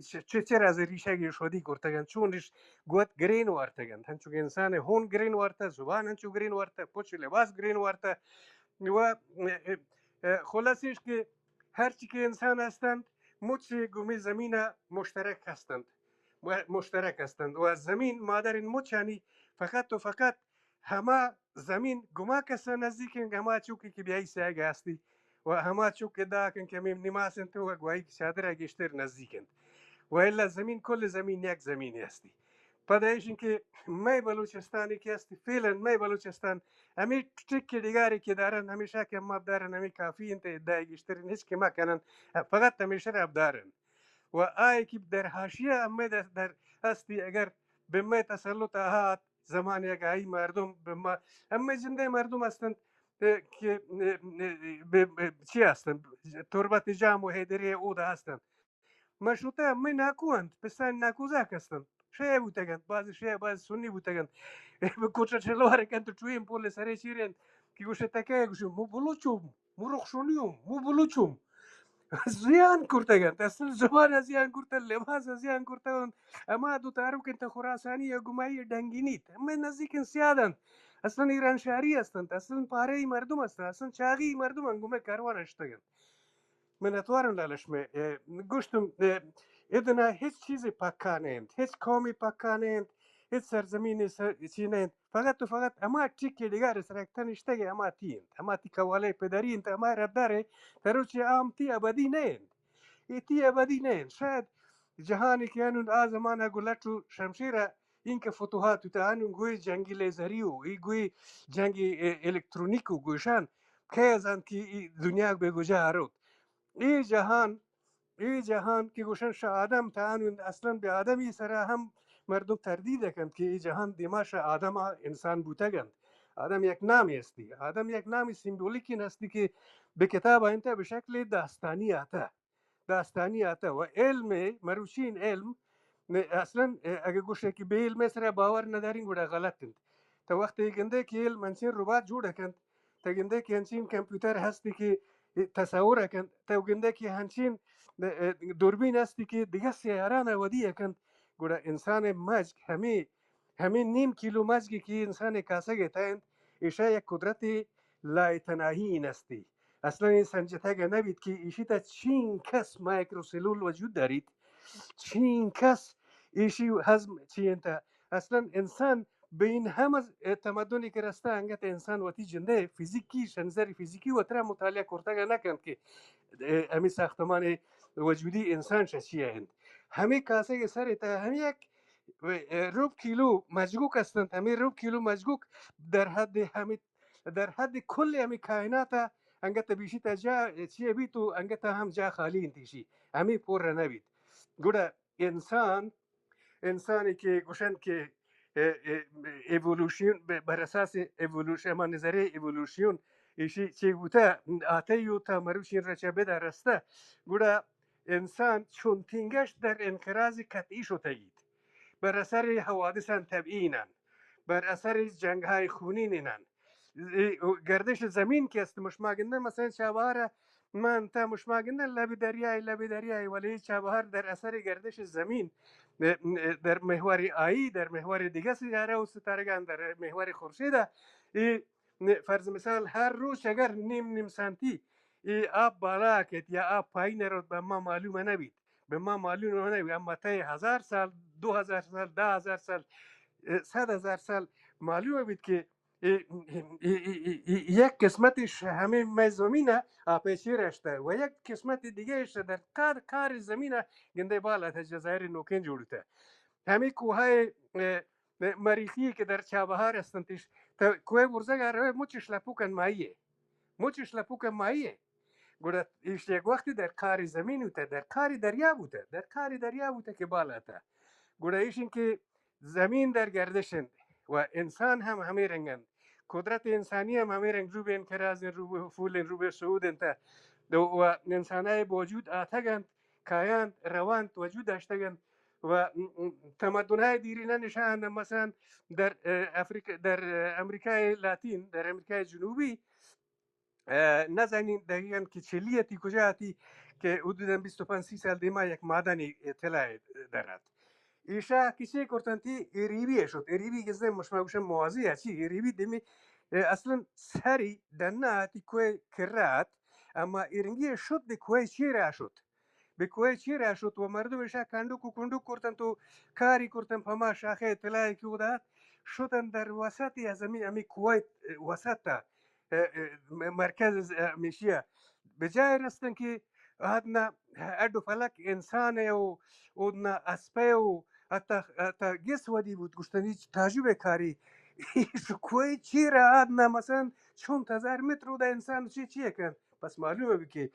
چ-، چ-، چرا از ریشہ گیش ودی کرتگ انت، چون ایش گوت گرین وارتگ انت، ہنچو کہ انسان ہون گرین وارتہ، زبان ہنچو گرین وارتہ، پچ لباس گرین وارتہ۔ و، اه، اه، خلاص ایش کہ ہرچی کہ انسان ہستنت، مچ گمی زمین مشترک ہستنت، و مشترک ہستنت۔ و زمین مادر مچانی فقط و فقط ہما زمین گما کسا نزدیک انت، ہما چوکی کہ بیائی سیاگ ہستی۔ و ہما چوک کہ داکن کہ ہمے نماس انت و گواہی کہ چادر ءَ گیشتر نزدیک انت۔ و الا زمین، کل زمین یک زمینے ہستی۔ پدا ایش انت کہ مئے بلوچستان کہ ہستی، فعلاً مئے بلوچستان ہمے ٹک ڈگارے کہ دارن، ہمیشہ کہ ہم دارن، ہمے کافی انت، ادعای گیشتر ہچ کہ مہ کنن، فقط ہمیشہ را دارن۔ و آئے کہ در حاشیہ ہمے در، در ہستی، اگر بہ مئے تسلط آہات، زمانے اگہ آئی مردم بہ ما، ہمے جندے مردم ہستنت، اے، کہ، اے، اے، بہ، بہ، چی ہستنت؟ تربت جام و حیدری اودا ہستنت۔ ما شتہ ہمے ناکو انت، پسانی ناکو زاک ہستنت۔ شیعہ بوتگ انت، باز شیعہ، باز سنی بوتگ انت۔ بہ کوٹہ شلوار کنت، ٹوئیں پول سرے چیر انت، کہ گوشے تکے، گوشے، مو بلوچو۔ مو رخشانی ہم، مو بلوچ ہم زیان کرتگ انت، اصل زبان ءَ زیان کرتگ، لباس ءَ زیان کرتگ انت۔ ہما دو تعارف انت خراسانی ءُ گمائی ڈنگی نیت، ہمے نزیک انت سیاد انت، اصلاً ایران شہری ہست انت، اصلاً پارئی مردم ہست انت، اصلاً چاغی مردم انت، گوں مئے کاروان ءَ شتگ انت۔ منتوارم لالش مئے، اے، گوشتم، اے، ادنا ہچ چیزے پکا نہ انت، ہچ قومے پکا نہ انت، ہچ سرزمینے سر، چی نہ انت۔ فقط و فقط ہما ٹکے ڈگار سرا کہ تہ نشتگ ئے، ہما تی انت، ہما تی کوالئے پدری انت، ہما ردار ئے تروچے آ ہم تی ابدی نہ انت۔ اے تی ابدی نہ انت۔ شاید جہانے کہ انون آ زمانہ گوں لٹ و شمشیر ءَ اینکہ فتوحات بوتہ، انون گوئے جنگی لیزری و اے گوئے جنگی، اے، الکترونیک و گوشان کئے زانت کہ اے دنیا بہ کجا روت۔ اے جہان، اے جہان کہ گوشن شہ آدم تہ انون اصلاً بہ آدمی سرا ہم مردم تردید کنت کہ اے جہان دیما شہ آدم ءَ انسان بوتگ انت۔ آدم یک نامے ہستی، آدم یک نامے سمبولیکین ہستی کہ بہ کتاب انت، بہ شکل داستانی آتہ، داستانی آتہ۔ و علم، مروچین علم، اصلاً اگہ گوشے کہ بہ علم سرا باور ندارین گڑا غلط انت۔ تہ وقتی گندے کہ علم انچین ربات جوڑ کنت، تہ گندے کہ انچین کمپیوٹر ہستی کہ تصور کنت، تہ گندے کہ انچین، اے، دوربین ہستی کہ دگہ سیاران ودی کنت، گڑا انسان مجگ ہمے، ہمے نیم کیلو مجگی کہ انسان کاسگ تہ انت، ایشا یک قدرت لایتناہی ہستی۔ اصلاً اے سنجتگ نہ بیت کہ ایشی تہ چین کس مائکرو سیلول وجود داریت، چین کس ایشی ہضم چی انت۔ اصلاً انسان بہ این ہمہ تمدنے کہ رستہ، انگت انسان وتی جندئے فزیکی، شہ نظر فزیکی وترا مطالعہ کرتگ نہ کنت کہ، اے، ہمے ساختمان وجودی انسان شہ چیا انت۔ ہمے کاسگ سر تہ ہمے یک، اے، رب کیلو مجگوک ہستنت، ہمے رب کیلو مجگوک در حد ہمے، در حد کل ہمے کائنات انگت بیشی تہ جا چیا بیت و انگت ہم جا خالی انت ایشی، ہمے پر نہ بیت۔ گڑا انسان، انسانی کہ گوشن کہ، اے، اے، ایوولوشن، بہ، بر اساس ایوولوشن، ہما نظریہ ایوولوشن، ایشی چی بوتہ، آتئی و تا مروچین رچہ بدا رستہ، گڑا انسان چون تینگش در انقراض قطعی شتگیت، بر اثر حوادثان طبیعی انان، بر اثر جنگ‌های خونین انان. گردش زمین که است، مشما گندن مثلاً چابهار من تا مشما گندن لب دریای، لب دریای، ولی چابهار در اثر گردش زمین، در محور آیی، در محور دیگه سیاره و ستارگان، در محور خورشید، ای فرض مثال، هر روز اگر نیم نیم سانتی ای آب بالا کت یا آب پایین رود، به ما معلوم نبید، به ما معلوم نبید، اما تا هزار سال، دو هزار سال، ده هزار سال، اه، صد هزار سال معلوم بید که ای، ای، ای، ای، ای، یک قسمتش همه مه زمینه آپه چی رشته و یک قسمت دیگه اش در قار، قار زمینه گنده بالا تا جزایر نوکین جوڑته. همه کوههای، اه، مریخی که در چابهار هستنتش، تا کوه برزگ اره مچش لپوکن ماییه. مچش لپوکن ماییه. گڑا ایش یک وقتی در قار زمین بوته، در قار دریا بوته، در قار دریا بوته که بالا تا. گڑا ایش این که زمین در گردش انت و انسان هم همه رنگ انت. قدرت انسانی هم همه رنگ، رو به انقراض انت، رو به افول انت، رو به صعود انت. و انسانای وجود آتگ انت، کایانت، روانت، وجود داشتگ انت. و تمدن‌های دیرینه نشان، مثلاً در، اه، افریقا، در، اه، امریکای لاتین، در امریکای جنوبی، اه، نزانین دقیقاً که چلی اتی، کجا اتی که حدوداً بیست و پنج سی سال دیما یک معدنی طلای درات. ایشا کسی کرتنتی، ایریبی شد، ایریبی گزه مشما گوشن موازی اچی، ایریبی دیمی، اه، اصلاً سری دنه اتی کوه کرات، اما ایرنگی شد به کوه چیرا شد. به کوه چیرا شد و مردم ایشا کنڈوک و کنڈوک کرتنت و کاری کرتن، پما شاخه طلای که اودا شدن در وسط از امی، امی کوه وسط تا، اه، اه، م-، مرکز از، اه، میشیه. به جای رستن که آدنا اڈ و فلک انسانه و اودنا اسپه و حتی، حتی گس ودی بود، گوشتن هیچ تعجب کاری. ایش کوه چیرا آدنا مثلاً چند هزار متر اودا انسان چی، چی کن؟ پس معلومه بی که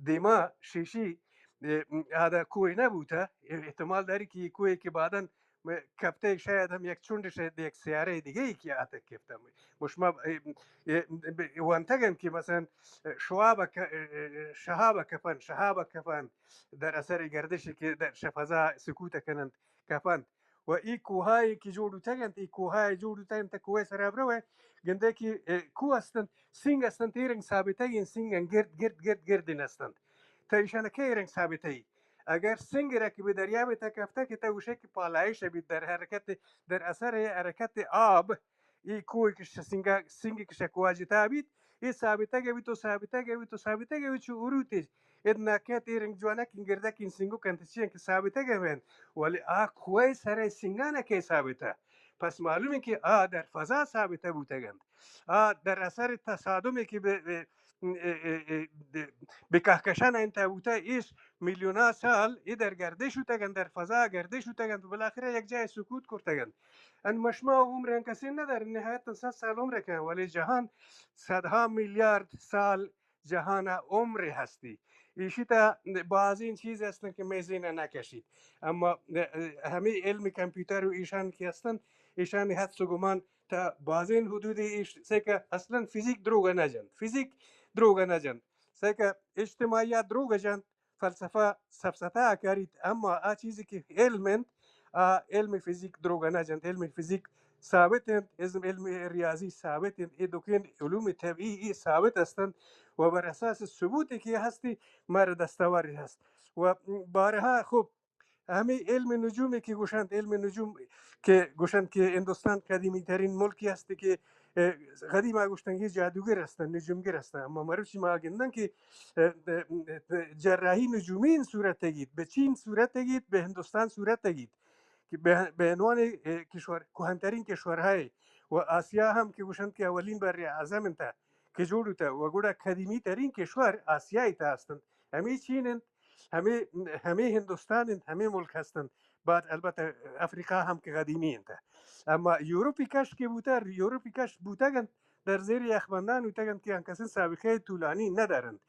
دیما شیشی، اه، آدا کوه نبوته. احتمال داری که کوه که بعداً م-، کپته، شاید هم یک چنڈش یک سیاره دیگه ای که آتک کپته. مش ما، اه، اه، ب-، وانتگن که مثلاً شواب ک-، اه، اه، شهاب کپن، شهاب کپن در اثر گردشی که در شفضا سکوت کنند، کپند. و ای کوهایی که جوڑ بوتگنت، ای کوهایی جوڑ بوتگنت، کوه سرا بروه، گنده که، اه، کوه هستند، سنگ هستند، ای رنگ ثابته، این سنگ گرد، گرد، گرد، گرد هستند. تا ایشان که ای رنگ ثابته ای. اگر سنگ را که به دریا به تکفته که تا گوشه که پالایش بید در حرکت، در اثر حرکت آب، ای کوه که ش-، سنگ، سنگ که شکواجتا بید، ای ثابته گوی تو، ثابته گوی تو، ثابته گوی چو اروتی. اد نکت ای رنگ جوانک این گردک این سنگو کنت چی که ثابته گوین. ولی آ کوه سر سنگانه که ثابته. پس معلومه که آ در فضا ثابته بوتگند. آ در اثر تصادمی که به، به اه، اه، اه، د-، به کهکشان انت بوته، ایش میلیونا سال ای در گردش بوتگن، در فضا گردش بوتگن، بالاخره یک جای سکوت کرتگن. ان مشما عمر ان کسی نداره، نهایتا صد سال عمر کن، ولی جهان صدها میلیارد سال جهان عمر هستی. ایشی تا بازین چیز هستن که می ذهن نکشید. اما، اه، همه علم کمپیوتر و ایشان که هستن، ایشان حدس و گمان تا بازین حدودی ایش، سه که اصلاً فیزیک دروغ نجنت، فیزیک دروغ نجنت، سه که اجتماعیات دروغ جنت، فلسفه سفسطه کریت، اما آ چیزی که علم انت، آ علم فیزیک دروغ نجنت، علم فیزیک ثابت انت، علم، علم ریاضی ثابت انت، ای دوکین علوم طبیعی ای ثابت هستند و بر اساس ثبوتی که هستی مر دستاوری هست. و بارها خب همے علم نجومی کہ گوشنت، علم نجوم کہ گوشنت کہ ہندوستان قدیمی ترین ملکی ہستی کہ، اے، قدیما گوشتن کہ جادوگر ہستن، نجومگر ہستن، اما مروچی ما گندن کہ، اے، اے، اے، جراحی نجومی صورت گیت، بہ چین صورت گیت، بہ ہندوستان صورت گیت کہ بہ، بہ عنوان، اے، کشور، کوہنترین کشورہائے و آسیا ہم کہ گوشنت کہ اولین بر اعظم انت کہ جوڑ بوتہ و گڑا قدیمی ترین کشور آسیا تا ہستنت۔ ہمے چین انت، ہمے، ہمے ہندوستان انت، ہمے ملک ہستنت۔ بعد البتہ افریقہ ہم کہ قدیمی انت۔ اما یورپی کش کہ بوتہ، یورپی کش بوتگ انت، در زیر یخبندان بوتگ انت کہ انکسین سابقہ طولانی ندارنت۔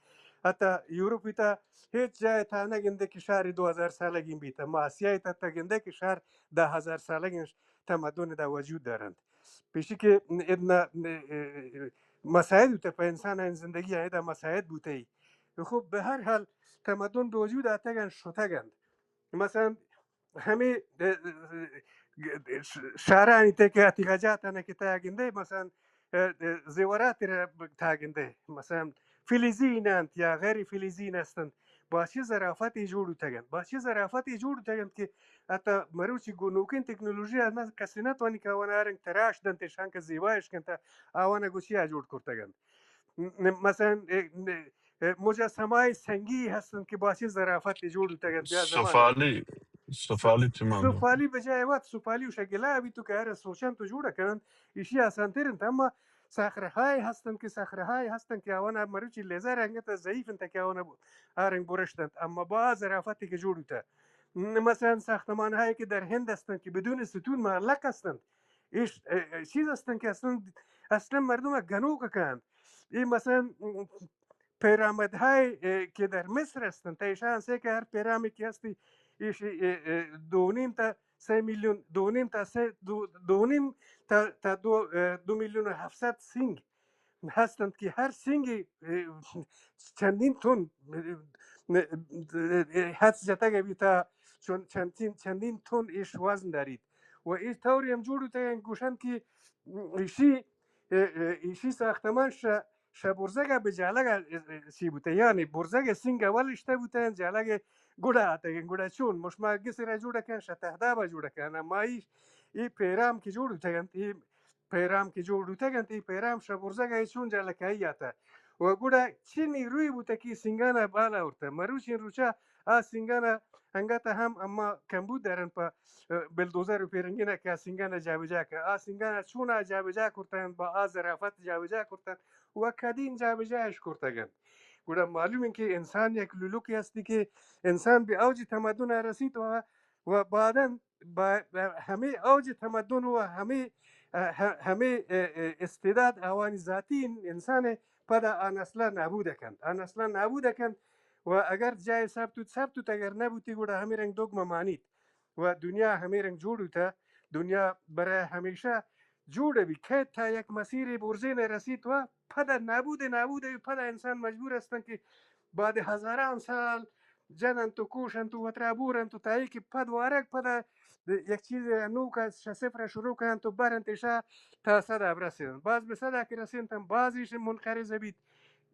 حتی یورپی تا ہچ جای تا نگندے کہ شہر دو ہزار سالگین بیت، اما آسیا تا تا گندے کہ شہر دہ ہزار سالگین تمدن دا وجود دارنت۔ پیشی کہ ادنا مسائل بوتہ پہ انسان این زندگی ادا مسائل بوتہ۔ خب، به هر حال، تمدن به وجود آتگ انت، شتگ انت. مثلاً همے، اه، اه، شهرانی تہ کہ عتیقہ جات انت کہ تا گندئے، مثلاً، اه، اه، زیورات را تا گندئے، مثلاً فلزین انت یا غیر فلزین است انت، با چه ظرافتی جوڑ بوتگ انت، با چه ظرافتی جوڑ بوتگ انت کہ حتی مروچی گوں نوکیں تکنولوژی ءَ نہ، کسے نہ توانی کہ آوان آ رنگ تراش دنت، شانکہ زیبایش کنت، آوان گوں چیا جوڑ کرتگ انت. ن-، مثلاً، اه، ن-، اه، مجسمه‌های سنگی هستند که با چه ظرافتی جوڑ بوتگ انت. بیا زمان سفالی، سفالی چی مانا؟ سفالی بجای وت، سفالی وش گلا بیت و که هر سوچنت و جوڑ کننت، ایشی آسان تر انت. اما صخره‌های هستند که، صخره‌های هستند که آوان مروچی لیزر انگت ضعیف انت که آوان آ رنگ برشتنت، اما با ظرافتی که جوڑ بوتگ. ن-، مثلاً ساختمان‌هایی که در هند هستند که بدون ستون معلق هستند، ایش، اه، اه، چیز هستند که اصلاً، اصلاً مردم گنوک کنند. این مثلاً پیرآمدهای، اه، که در مصر هستند، تا ایشان سه که هر پیرامی که هستی، ایش، اه، اه، دو نیم تا سه میلیون، دو نیم تا سه، دو، دو نیم تا، تا دو، اه، دو میلیون و هفتصد سنگ هستند که هر سنگی، اه، چندین تن، اه، اه، حدس جتگ بیتا، چون چندین، چندین تن ایش وزن دارید. و این طوری هم جوڑ بوتگ انت، گوشنت که ایشی، اه، اه، ایشی ساختمان ش-، شبرزگ به جالگ، اه، اه، چی بوتگ، یعنی برزگ سنگ اول اشتگ بوتگ، جالگ گڑا آتگ، گڑا چون مشما گسی را جوڑ کن، شتهداب جوڑ کن، اما ایش، ای پیرام که جوڑ بوتگ انت، ای پیرام که جوڑ بوتگ انت، ای پیرام شبرزگ ء چون جا لکائی آتہ و گڑا چی نیروی بوتہ کہ سنگان ء بال آورتہ. مروچین روچا آ سنگان ء انگت ہم اما کمبود دارن پہ، اه، بلدوزر و پیرنگین ء کہ آ سنگان ء جابجا کن. آ سنگان ء چون آ جابجا کرتہ انت، با آ ظرافت جابجا کرتہ انت و کدین جابجا اش کرتگ انت. گڑا معلوم انت کہ انسان یک لولوکے ہستی کہ انسان بہ اوج تمدن ء رسیت و، و بعداً با، با ہمے اوج تمدن و ہمے، اه، ہ-، ہمے، اه، اه، استعداد آوانی ذاتی انسان ء پدا آ نسل ء نابود کنت. آ نسل ء نابود کنت و اگر جاہ ثبت، ثبت اگر نہ بوتی گڑا ہمے رنگ دگمہ مانیت و دنیا ہمے رنگ جوڑ بوتہ، دنیا برای ہمیشہ جوڑ بی. کیت تا یک مسیرے برزین رسیت و پدا نابود، نابود بی، پدا انسان مجبور استن کہ بعد ہزاران سال جننت و کوشنت و وترا بورنت و تا ای کہ پد وارگ پدا یک چیز نوک ء شہ صفر ء شروع کننت و برنت اشا تا صد ء برسیننت. باز بہ صد ء کہ رسینت ہم باز ایش منقرض بیت.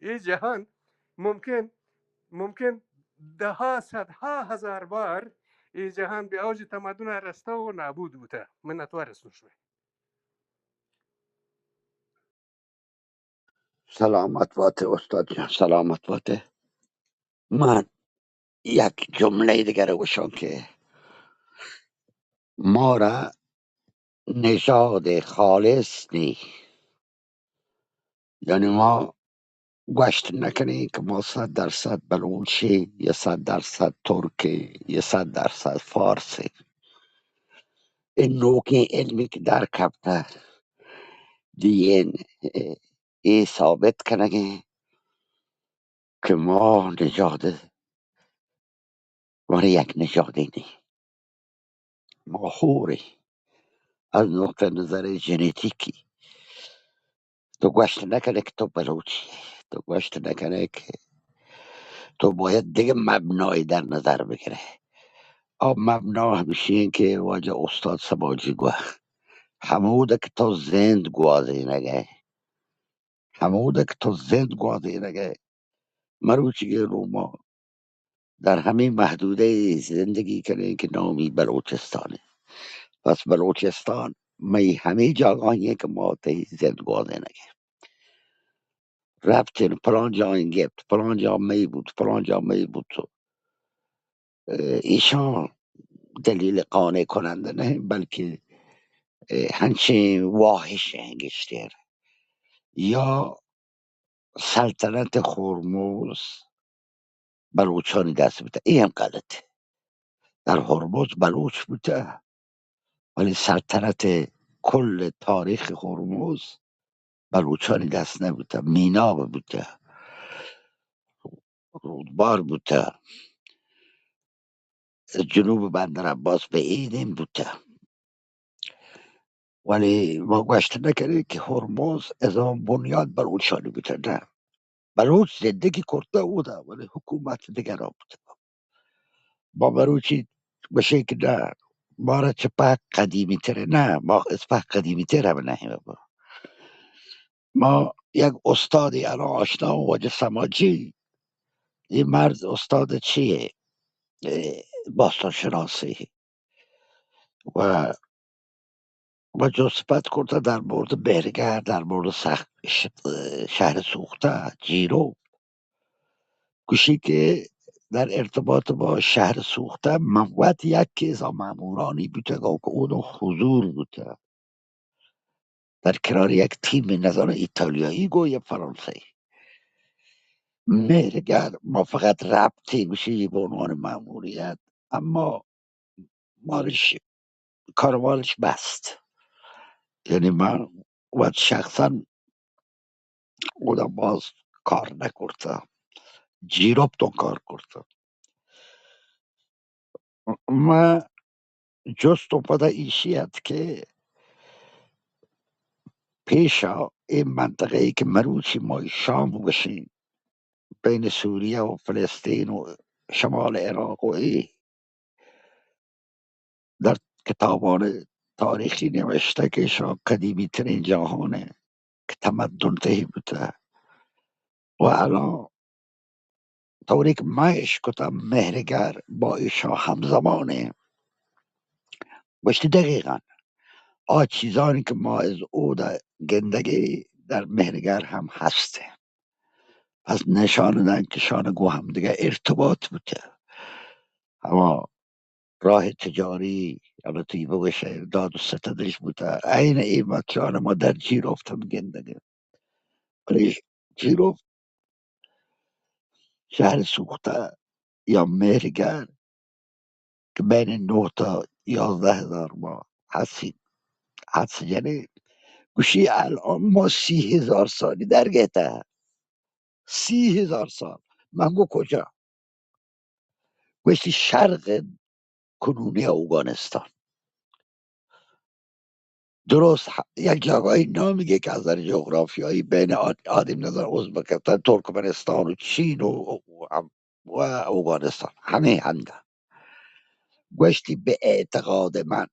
اے جہان ممکن، ممکن دہا صدہا ہزار بار اے جہان بہ اوج تمدن ء رستہ و نابود بوتہ. منتوار استوں شمئے. سلامت باتے استاد جان، سلامت باتے. من یک جملہ دگر گوشاں کہ مارا نژاد خالص نی، یعنی ما گوشت نکنیں کہ ما صد درصد بلوچیں یا صد درصد ترکیں یا صد درصد فارسیں. این نوکیں علمی کہ در کپتہ، دی این اے ثابت کنگیں کہ ما نژاد، مارا یک نژادے نی، ما ہوریں از نقطہ نظر ژنتیکی. تو گوشت نکنے کہ تو بلوچی ئے، تو گوشت نکنے کہ تو باید دگہ مبنای در نظر بگرے. آ مبنا ہمشی انت کہ واجہ استاد سباجی گوہ، ہمود کہ تو زند گوازینگ ئے، ہمود کہ تو زند گوازینگ ئے، مروچیگیں روما در ہمے محدودہ زندگی کنیں کہ نامی بلوچستان انت. پس بلوچستان مئی ہمے جاگاہی انت کہ ما تئی زند گوازینگ ئے. رفتن پلان جا این گپت، پلان جا مئی بوت، پلان جا مئی بوت. اه، ایشان دلیل قانع کننده نہ، بلکہ، اه، ہنچیں واہش ہیں گیشتر. یا سلطنت ہرمز بلوچانی دست بوتہ، اے ہم غلط. در ہرمز بلوچ بوتہ، ولی سلطنت کل تاریخ ہرمز بلوچانی دست نبوتہ، میناب بوتہ، رودبار بوتہ، جنوب بندر عباس بہ اے دیم بوتہ. ولی ما گوشت نکنیں کہ ہرمز از آن بنیاد بلوچانی بوتہ، نہ. بلوچ زندگی کرتہ اودا، ولی حکومت دگہ را بوتہ. ما مروچی گوشیں کہ نہ، مارا چہ پہک قدیمی ترے، نہ، ما از پہک قدیمی تر ہم نہ ایں بابا. ما یک استادے الان آشنا اوں، واجہ سماجی، اے مرد استاد چیے؟ اے باستان شناسی. و و جست پت کرتہ در مورد مہرگر، در مورد سخت ش-، شہر سوختہ، جیرو. گوشی کہ در ارتباط با شہر سوختہ من وت یکے از آ مامورانی بوتگاں کہ اوداں حضور بوتہ. در کنار یک تیم، نزاناں ایتالیایی گو یا فرانسوی. مہرگر ما فقط رپتیں، گوشی، به عنوان ماموریت، اما مارش کاروانش بست. یعنی من وت شخصاً اودا باز کار نکرتہ، جیروپ تو کار کرتہ. من جست و پدا ایشی ات کہ پیشا اے منطقہ ای کہ مروچی ما شام گوشیں، بین سوریہ و فلسطین و شمال عراق و اے در کتابان تاریخی نوشتہ کہ ایشاں قدیمی ترین جاہانے کہ تمدن تہی بوتہ. و الان طوری کہ من اشکتہ مہرگر با ایشاں ہمزمانے. گوشتی دقیقاً آ چیزانی کہ ما از اودا گندگی در مہرگر ہم ہست. پس نشان دن کہ شان گو ہمدگہ ارتباط بوتہ. ہما راہ تجاری، حالا تو بگوش داد و ستدش بوتہ. عین اے مکان ما در جیروفت ہم گندگی. ولی جیروفت شہر سوختہ یا مہرگر کہ بین نہ تا یازدہ ہزار ما حدسی، حدس جنیں. گوشی الان ما سی ہزار سالی در گیتہ. سی ہزار سال. من گو کجا؟ گوشتی شرق کنونی اوگانستان. درست ہ-، یک جاگاہی نامی گے کہ از نظر جغرافیایی بین آد-، آدم نظر ازبکستان، ترکمنستان و چین و، و، و اوگانستان، ہمے ہندا. گوشتی به اعتقاد من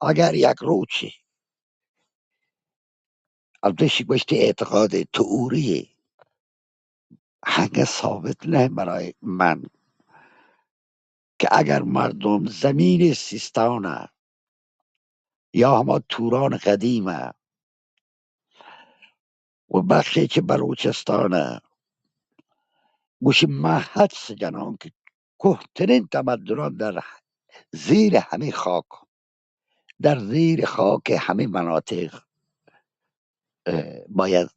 اگر یک روچے، البتہ ایشی گوشتی اعتقاد تئوری، ہنگہ ثابت نہ برای من کہ اگر مردم زمین سیستان یا ہما توران قدیم و بخشے چہ بلوچستان گوشی، من حدس جنان کہ کوہترین تمدنان در زیر ہمے خاک، در زیر خاک ہمے مناطق، اه، باید،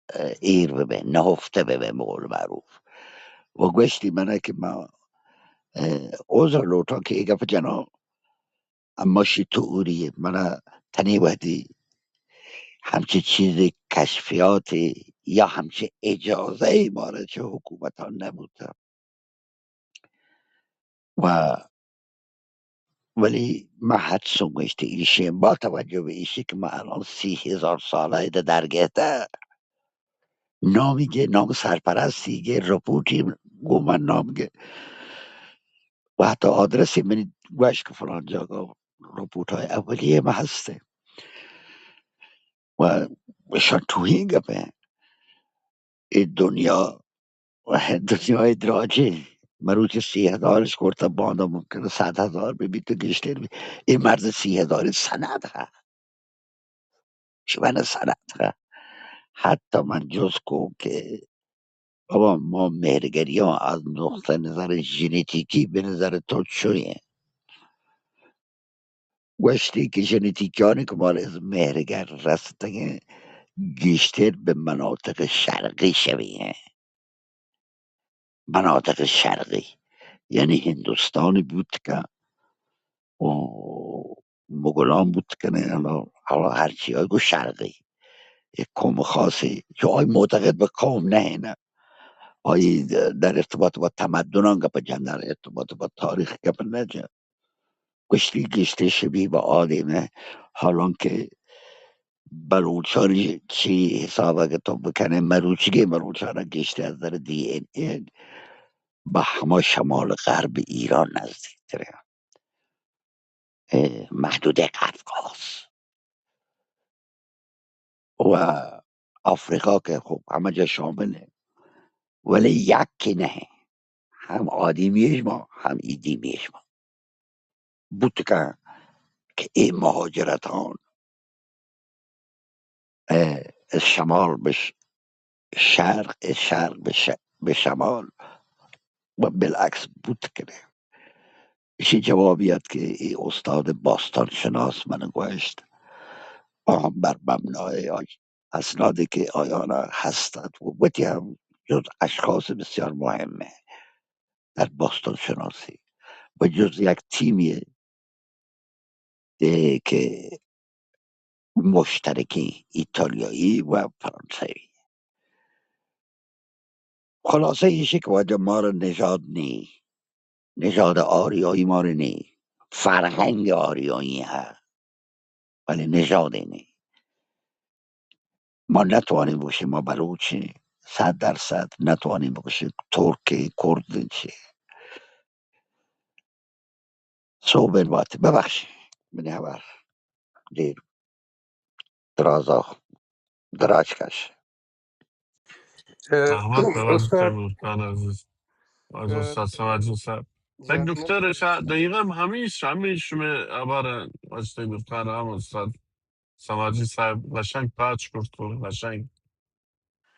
اه، ایر ببین، نہفته ببین، به قول معروف. و گوشتی منا کہ ما، اه، عذر لوٹاں کہ اے گپ جناں، اما شی تئوری، منا تنی وہدی ہمچی چیزے، کشفیاتے یا ہمچی اجازہ مارا چہ حکومتان نبوتا. و ولی من حدسوں گوشتی ایشی، با توجہ به ایشی کہ من الان سی ہزار سالہ ادا در گہتا، نامی گے، نام سرپرستی گے، رپورٹی گو من نام گے. و حتی آدرسی منی گوش کہ فلان جاگا رپورٹای اولیه من ہستے. و اشان ٹوہیں گپیں. اے دنیا، دنیای دراجے. مروچی سی ہزارش کرتا، باندا ممکن صد ہزار ببیت و گیشتر بی. اے مرد سی ہزاری سند ہا. شمن سند ہا. حتی من جست کو کہ بابا، ما مہرگریاں از نقطہ نظر ژنتیکی بنظر تو چوئیں؟ گوشتی کہ ژنتیکیانی کہ مارا از مہرگر رستگیں گیشتر به مناطق شرقی شوی ہیں. مناطق شرقی یعنی ہندوستانی بوت کن و مغلان بوت کنیں، حالا، حالا ہرچی آئی گو شرقی، یک قوم خاصی، چو آئی معتقد به قوم نہ انت، آئی در ارتباط با تمدنان گپ جن، در ارتباط با تاریخ گپ نہ جن. گوشتی گیشتر شبیه به آدمے، حالانکہ بلوچانی چی حساب اگه تو بکنه، مروچیگه مروچانا گیشتر از در دی این این به همه شمال غرب ایران نزدیکتره. اه، محدوده قفقاز و آفریقا که خب همه جا شامله، ولی یکی نه، هم آدیمی شما هم ایدیمی شما. بوت کن که ای مهاجرتان اه، از شمال به ش-، شرق، از شرق به ش-، به شمال و بالعکس بوت کنه. ایشی جوابی ات که ای استاد باستان شناس من گوشت، آن بر مبنای آی-، اسنادی که آیانا هستد و وتی هم جز اشخاص بسیار مهمه در باستان شناسی و جز یک تیمی اه، که مشترکیں ایتالیایی و فرانسوی. خلاصه ایشی که واجه ما را نژاد نی، نژاد آریایی ما را نی، فرهنگ آریایی ها، ولی نژاد نی. ما نتوانیم بگوشیم ما بلوچیں، صد درصد نتوانیم بگوشیم ترک، کرد چی. صحبت بات، ببخشید، منی خبر دیر درازا، دراج کش. اه، زحمت برای استاد، استاد عزیز. از اه، استاد سواجی صاحب. یک زحمت. نکته را شا-، دقیقاً همیش، همیش شما ابار اجتماعی گفتن هم استاد سواجی صاحب قشنگ پاچ کرد و قشنگ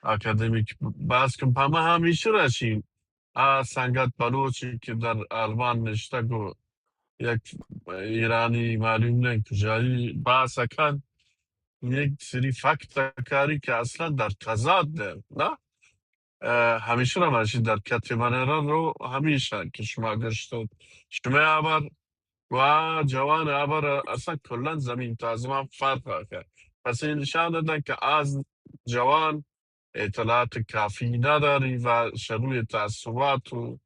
اکادمیک بحث کن. پما همیشه راشی آ سنگت بلوچی که در آلمان نشتگ و یک ایرانی معلوم نه کجایی بحث کن، یک سری فکت کاری که اصلاً در تضاد نه، نه؟ اه، همیشه را منشی در کت من را رو همیشه که شما گشتو، شما آبار و جوان آبار اصلاً کلاً زمین تا آسمان فرق کرد. پس این نشان دادن که از جوان اطلاعات کافی نداری و شروع تعصبات و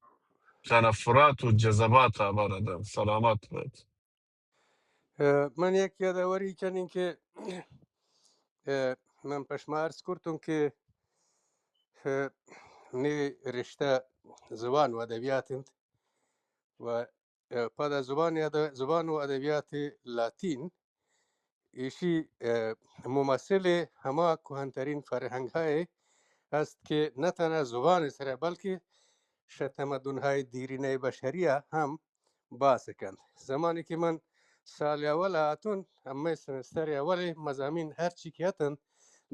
تنفرات و جذبات آبار دن. سلامت بید. اه، من یک یادآوری کنین که، اه، من پشما عرض کرتون که، اه، نی رشته زبان و ادبیات انت و، اه، پدا زبان اد-، زبان و ادبیات لاتین ایشی، اه، ممثل ہما کہنترین فرہنگ ہائے است کہ نہ تہنا زبان سرا بلکہ شہ تمدن ہائے دیرینہ بشری ہم باس کنت۔ زمانی کہ من سال اول آتون، ہمے سمستر اول مضامین ہر چی کہ اتنت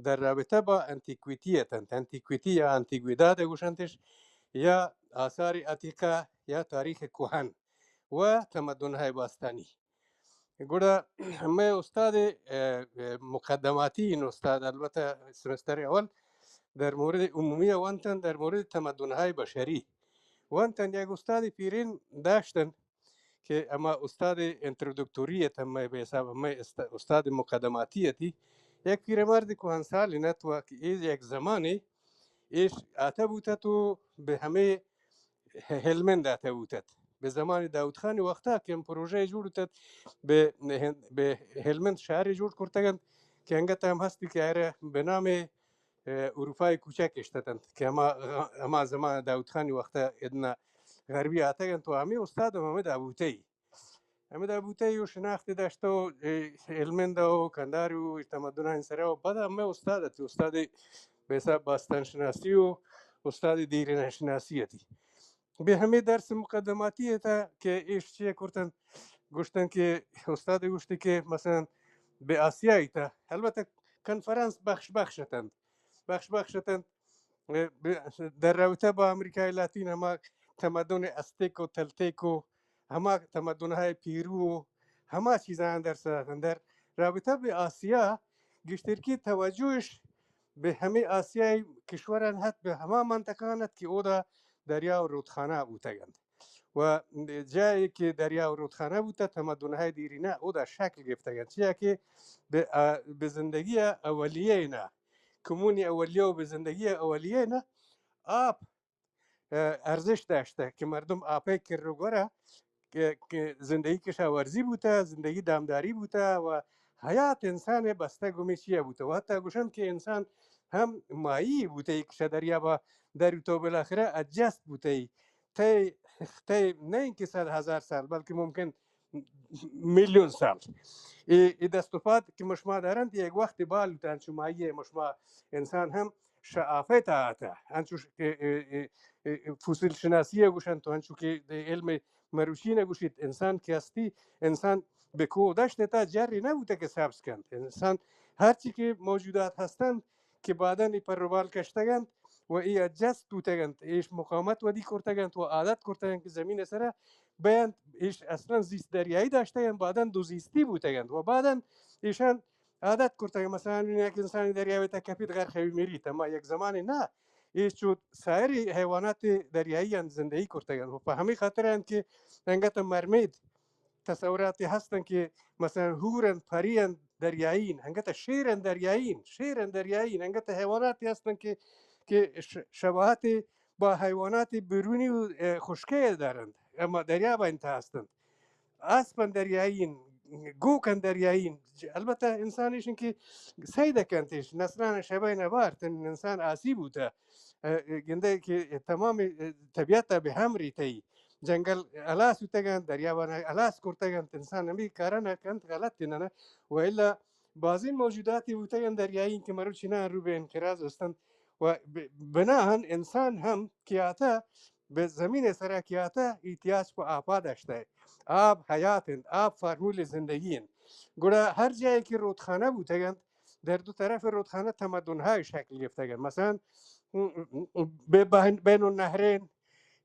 در رابطہ با انتیکویتی اتنت۔ انتیکویتی یا انتیگویداد گوشنتش، یا آثار عتیقہ یا تاریخ کہن و تمدن ہائے باستانی۔ گڑا مئے استاد، اه، اه، مقدماتی این استاد، البتہ سمستر اول در مورد عمومی ونتن، در مورد تمدن های بشری ونتن۔ یک استاد پیرین داشتن کہ اما استاد انترودکتوری ات، مئے بہ حساب مئے است-، استاد مقدماتی اتی۔ یک پیرمرد کہن سال نت و کہ ایز یک زمانے ایش آتہ بوتہ تو بہ ہمے ہلمند آتہ بوتت۔ بہ زمان داؤد خان وقتا کہ ہم پروژہ جوڑ بوتت، بہ، بہ ہلمند شہر جوڑ کرتگ انت کہ انگت ہم ہستی کہ آئرا بہ نام، اه، اروپای کوچک اشتتنت کہ ہما، ہما زمان داؤد خان وقتا ادنا غربی آتگ انت و ہمے استاد ہم ہمدا بوتئی۔ ہمدا بوتئی و شناخت داشتہ و، اه، ہلمند و کندار و تمدنانی سرا و پدا ہمے استاد اتی، استاد بہ حساب باستان شناسی و استاد دیرینہ شناسی اتی۔ بہ ہمے درس مقدماتی ات کہ ایش چے کرتن، گوشتن کہ استاد گوشتی کہ مثلاً بہ آسیائی تا، البتہ کنفرانس بخش بخش اتنت، بخش بخش اتنت، اه، بہ، در رابطہ با امریکای لاتین ہما تمدن استیک و تلتیک و ہما تمدن های پیرو و ہما چیزاں درس اتنت۔ در رابطہ بہ آسیا گیشترکی توجہش بہ ہمے آسیای کشوران ہت، بہ ہما منطقان ہت کہ اودا دریا و رودخانہ بوتگ انت و جاہے کہ دریا و رودخانہ بوتہ، تمدن‌های دیرینہ اودا شکل گپتگ انت، چیا کہ بہ، آ، بہ زندگی اولیہ نا، کمون اولیہ و بہ زندگی اولیہ نا آپ اه، ارزش داشتہ کہ مردم آپئے کر و گورا کہ، کہ زندگی کشاورزی بوتہ، زندگی دامداری بوتہ و حیات انسان بستہ گمی چیا بوتہ۔ و حتی گوشن کہ انسان ہم مائی بوتہ، یک شہ دریابا در تو بالاخرہ ادجست بوتہ۔ تئی، تئی نہ کہ صد ہزار سال، بلکہ ممکن میلیون سال۔ اے، اے دست و پاد کہ مشما دارنت، یک وقت بال بوتہ، انچو مائی مشما انسان ہم شہ آفے تا آتہ۔ انچو ش-، اے، اے، اے، اے، اے فوسیل شناسی گوشنت، تو انچو کہ علم مروچی نہ گوشیت، انسان کہ ہستی، انسان بہ کوہ دشت تا جری نہ بوتہ کہ سبز کنت۔ انسان ہرچی کہ موجودات ہستنت کہ بعداً ای پر و بال کشتگنت و ای ادجست بوتگنت، ایش مقاومت ودی کرتگنت و عادت کرتگنت کہ زمین سرا بینت، ایش اصلاً زیست دریایی داشتگنت، بعداً دو زیستی بوتگنت و بعداً ایشان عادت کرتگنت۔ مثلاً یک انسانی دریاوی تا کپیت غرق ہوی میریت، اما یک زمانی نہ، ایش چو سایر حیوانات دریایی انت زندگی کرتگنت و پہ ہمی خاطر انت کہ انگت مرمید تصوراتی ہستن کہ مثلاً ہور انت، پری انت دریایی، انگت شیر انت دریایی، شیر انت دریایی، انگت حیواناتی ہستن کہ، کہ ش-، شباہت با حیوانات بیرونی و، اه، خشکے دارنت، اما دریابا انت ہستنت۔ اسپن دریایی، گوکن دریایی۔ البتہ انسان ایشن کہ سید کنتش، نسلان شبہ نبارت، انسان آسی بوتہ۔ اه، گندے کہ تمام، اه، طبیعت بہ ہم ریتئی۔ جنگل ہلاس بوتگنت، دریابان ہلاس کرتگنت، انسان ہمے کارا نہ کنت، غلط نہ نہ۔ و الا بازین موجوداتی بوتگنت دریایی کہ مروچی نہ رو بہ انقراض استنت۔ و ب-، بناہن انسان ہم کہ آتہ، بہ زمین سرا کہ آتہ، احتیاج پہ آپا داشتہ۔ آپ حیات انت، آپ فارمول زندگی انت۔ گڑا ہر جائے کہ رودخانہ بوتگنت، در دو طرف رودخانہ تمدن‌ہای شکل گرفتگنت۔ مثلاً، بہ بین، بین النہرین،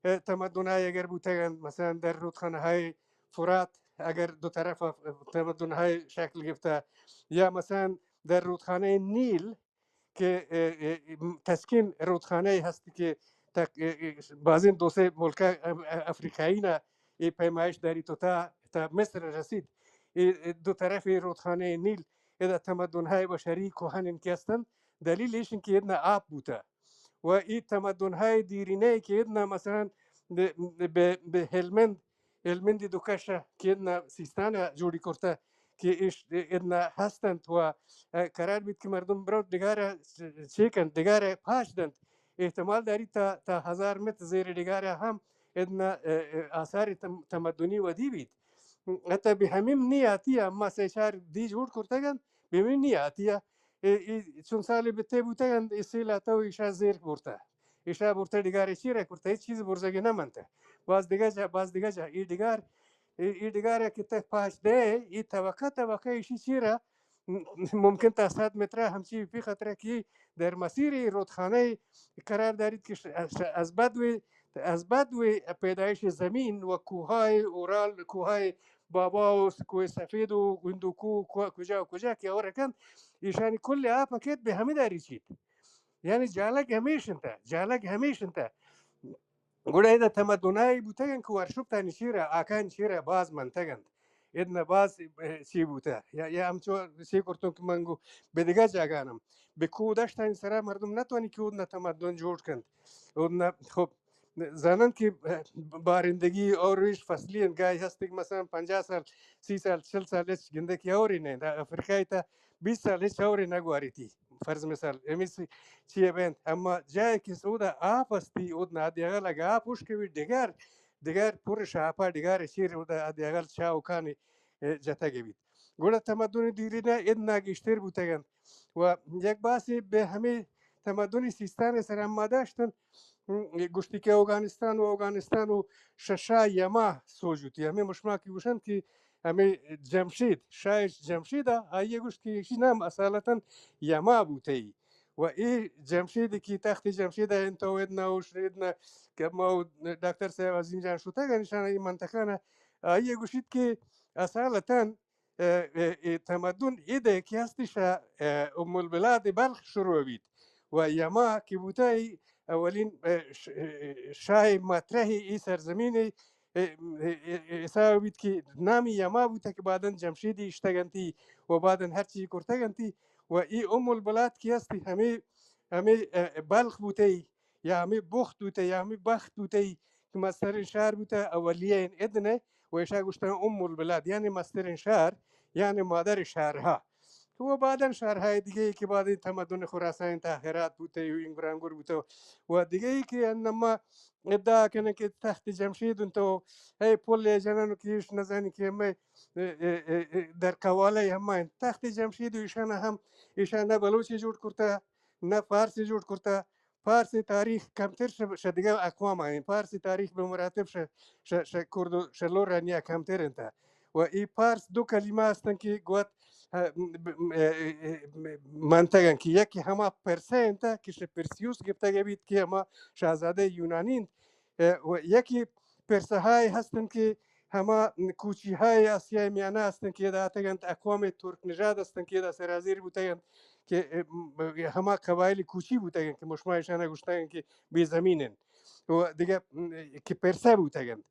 اه، تمدن‌های اگر بوتگنت، مثلاً در رودخانه‌های فرات اگر دو طرف تمدن‌های شکل گرفته، یا مثلاً در رودخانهٔ نیل که، اه، اه، تسکین رودخانه‌ای هست که تک-، اه، اه، بازین دو سه ملک، اه، اه، افریقایی نه ای پیمایش داری تو تا، تا مصر رسید. ای، ای دو طرف رودخانهٔ نیل ادا تمدن‌های بشری کهن انکستن، دلیل ایش که ادنا آپ بوته. و ای تمدن‌های دیرینه که ادنا مثلاً به، به، به هلمند، هلمندی دو کشه که ادنا سیستان جوڑی کرته که ایش ادنا هستند و، اه، قرار بیت که مردم برو دگاره چه کنت، دگاره پاش دنت. احتمال داری تا، تا هزار متر زیر دگاره هم ادنا، اه، اه، آثار تم-، تمدنی ودی بیت. حتی به همیم نیاتی اما سه چار دی جوڑ کرتگن، به همیم نیاتی ای، ای چون سالی بته بوتگند، ای سیل آتو ایشا زیر برته. ایشا برته دگار چی را کرته؟ هیچ چیز برزگی نمانته. باز دگه جا، باز دگه جا. ای دگار، ای، ای دگار که ته پاش ده، ای طبقه طبقه ایشی چی را، م-، ممکن تا صد متر همچی پی خطره کی در مسیر رودخانه قرار دارید که ش-، ش-، از بدو، از بدو پیدایش زمین و کوههای اورال، کوههای بابا و کوه سفید و هندوکو و کو-، کجا و کجا که اور کند، ایشانی کل آپ کت به همی داری چید. یعنی جالگ همیش انت، جالگ همیش انت. گڑا ادا تمدنایی بوتگن که ورشوبتانی چیرا، آکانی چیرا باز منتگند. ادنا باز، اه، چی بوته. یا، یا همچو چی کرتون که من گو به دگه جاگانم. به کوه دشتانی سرا مردم نتوانی که اودنا تمدن جوڑ کند. اودنا، خب، زانن که، اه، بارندگی اور ریش فصلی انت. گاهی هست که مثلاً پنجاه سال، سی سال، چل سال هیچ گنده که اوری نه. در افریقای تا بیست سال هیچ اوری نگواریتی. فرض مثال، امی سی-، چیه بینت. اما جایی که اودا آپ استی، اودنا حداقل اگه آپ هشک بی، دگر، دگر پر شاپا، دگر چیر اودا حداقل چاوکانی، اه، جتگ بیت. گڑا تمدن دیرینه ادنا گیشتر بوتگند. و یک باسے به همی تمدن سیستان سر اما داشتن، گوشتی که اوگانستان و اوگانستان و ششا یما سوجوتی. همی مشما که گوشند که همی جمشید، شاه جمشید، آیه گوشت که ایشی نام اصالتاً یما بوته ای. و ای جمشید که تخت جمشید انت و ادنا و شریدنا که ما و دکتر صاحب عظیم جان شوتگ نشان ای منطقه نه، آیه گوشید که اصالتاً اه، اه، اه، تمدن ایده که هستش، اه، ام البلاد بلخ شروع بیت و یما که بوته ای اولین، اه، ش-، اه، شاه مطرح ای سرزمین، اه، اه، اه، حساب بیت که نامی یما بوته که بعداً جمشیدی اشتگنتی و بعداً هر چی کرتگنتی و ای ام البلاد که هستی همی، همی، اه، بلخ بوته ای یا همی بخت بوته یا همی بخت بوته ای که مسترین شهر بوته اولیه این ادنه و ایشا گوشتن ام البلاد، یعنی مسترین شهر، یعنی مادر شهرها. و بعداً شہرہای دگہ ای کہ بعدی تمدن خراسان تا ہرات بوتہ و اینگور آنگور بوتہ و دگہ ای کہ انما ادعا کنن کہ تخت جمشید انت و ہی پل جنن و کہ ایش نزانی کہ ہمے، اه، اه، اه، اه، در قوالہ ہما انت۔ تخت جمشید و ایشان ہم، ایشان نہ بلوچی جوڑ کرتہ، نہ فارسی جوڑ کرتہ۔ پارس تاریخ کمتر شہ، شہ دگہ اقوام آئیں۔ پارس تاریخ بہ مراتب شہ، شہ، شہ کرد و شہ لورانیا کمتر انت۔ و ای پارس دو کلمہ ہستن کہ گوت، ہ، م-، م-، م-، منتگن کہ یکی ہما پرسہ انت کہ شہ پرسیوس گپتگ بیت کہ ہما شاہزادہ یونانی انت۔ اه، و یکی پرسہای ہستن کہ ہما کوچی ہای آسیای میانہ ہستن کہ ادا اتگنت، اقوام ترک نژاد ہستن کہ ادا سرازیر بوتگنت کہ، اه، م-، ہما قبائل کوچی بوتگنت کہ مشما ایشانہ گوشتگنت کہ بے زمین انت۔ و دگہ، م-، کہ پرسہ بوتگنت۔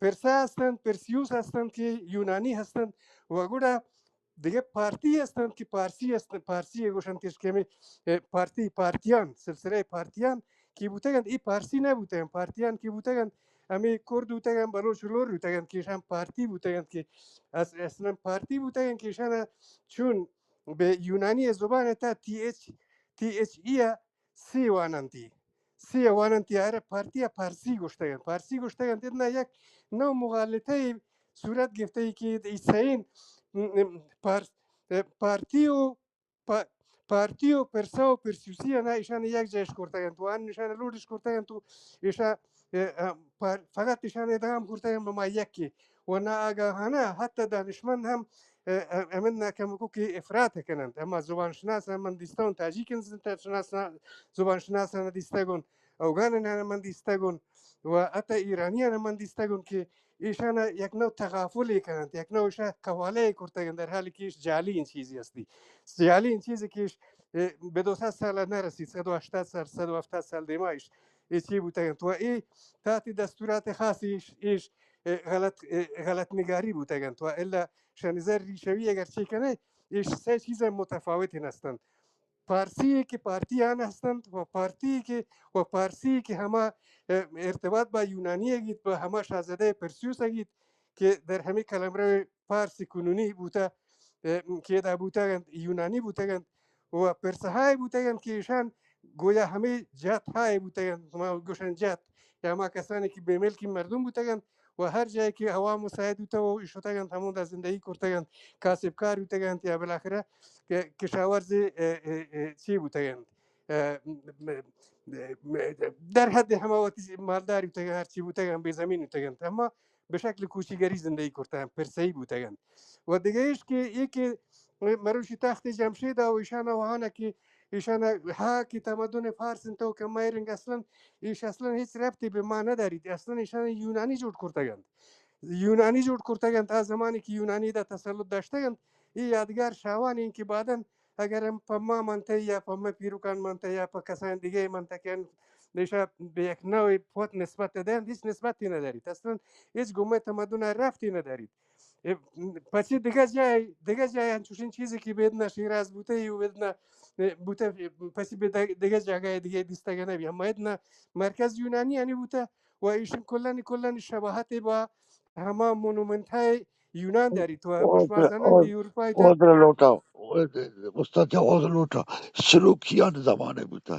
پرسہ ہستنت، پرسیوس ہستنت کہ یونانی ہستنت۔ و گڑا دگہ پارتی ہستنت کہ پارسی ہستنت، پارسی گوشنت کہ ہمے، اه، پارتی، پارتیان، سلسلہ پارتیان کہ بوتگنت، ای پارسی نہ بوتگنت، پارتیان کہ بوتگنت، ہمے کرد بوتگنت، بلوچ لور بوتگنت کہ ایشان پارتی بوتگنت کہ اس-، اصلاً پارتی بوتگنت کہ ایشان چون بہ یونانی زبان تا تی ایچ، تی ایچ ای سی واننتی، سی واننتی آئرا پارتی ء پارسی گوشتگنت۔ پارسی گوشتگنت۔ ادنا یک نو مغالطہ صورت گفتہ کہ ای سین پار-، پارتی و پا-، پارتی و پرسا و پرسیوسی انا ایشان یک جایش کرتگنت و ان ایشان لوڈش کرتگنت و ایشان، اه، اه، پار-، فقط ایشان ادغام کرتگنت بہ ما یکی و ناآگاہانہ حتی دانشمند ہم اه، اه، ہمنا کمکو کہ افراط کننت۔ اما زبان شناس من دیستگون، تاجیک شناس، زبان شناس دیستگون، اوگان من دیستگون و حتی ایرانیان من دیستگون کہ ایشان یک نوع تغافل کننت، یک نوع ایشان قوالہ کرتگنت، در حالی کہ ایش جعلی این چیزی ہستی۔ جعلی این چیزی کہ ایش، اه، بہ دو سد سال نرسیت، صد و ہشتاد سال، صد و ہفتاد سال دیما ایش، ای چی بوتگنت و ای تحت دستورات خاص ایش، ایش، اه، غلط، اه، غلط نگاری بوتگنت و الا شہ نظر ریشوی اگر چی کنے، ایش سہ چیز متفاوت ہستنت۔ پارسی کہ پارتیان ہستنت و پارتی کہ، و پارسی کہ ہما، اه، ارتباط با یونانی گیت، با ہما شاہزادہ پرسیوس گیت کہ در ہمے قلمرو پارس کنونی بوتہ، اه، کہ ادا بوتگنت، یونانی بوتگنت و پرسہای بوتگنت کہ ایشان گویا ہمے جات ہای بوتگنت، ما گوشن جات، یا ہما کسانی کہ بے ملکی مردم بوتگنت، و ہر جای کہ ہوا مساعد بوتہ و شتگ انت، ہمودا زندگی کرتگ انت، کاسبکار بوتگ انت یا بالاخرہ کہ کشاورز، اه، اه، اه، چی بوتگ انت، اه، م-، م-، م-، در حد ہما وتی مالدار بوتگ انت، ہر چی بوتگ انت، بے زمین بوتگ انت، اما بہ شکل کوچیگری زندگی کرتگ انت، پرسئی بوتگ انت۔ و دگہ ایش کہ اے کہ مروچی تخت جمشید ء و ایشان ء وان ء کہ ایشان ء ہا کہ تمدن فارس انت و کہ مئے رنگ اصلاً ایش اصلاً ہچ ربطے بہ ما نداریت، اصلاً ایشان یونانی جوڑ کرتگ انت۔ یونانی جوڑ کرتگ انت، آ زمانے کہ یونانی دا تسلط داشتگ انت، اے یادگار شاوان انت کہ بعداً اگر ہم پہ ما منتہ یا پہ مئے پیرکان منتہ یا پہ کسان دگہ منتہ کہ ایشا بہ یک نوع پوت نسبت دینت، ہچ نسبتی نداریت، اصلاً ہچ گوں مئے تمدن ء ربطی نداریت۔ اے، پچی دگہ جاہ، دگہ جاہ انچوشیں چیزے کہ بیدنا شیراز بوتہ، یو بیدنا، اے، بوتہ، پچی بہ دگ-، دگہ جاگہ دگہ دیستگ نبی۔ ہما ادنا مرکز یونانی یعنی بوتہ و ایشن کلانی، کلانی شباہت با ہما مونومنت های یونان داری تو شما زنن دی اروپای تا عذر لوٹا، استاد جان، عذر لوٹا۔ سلوکیان زمانه بوتہ۔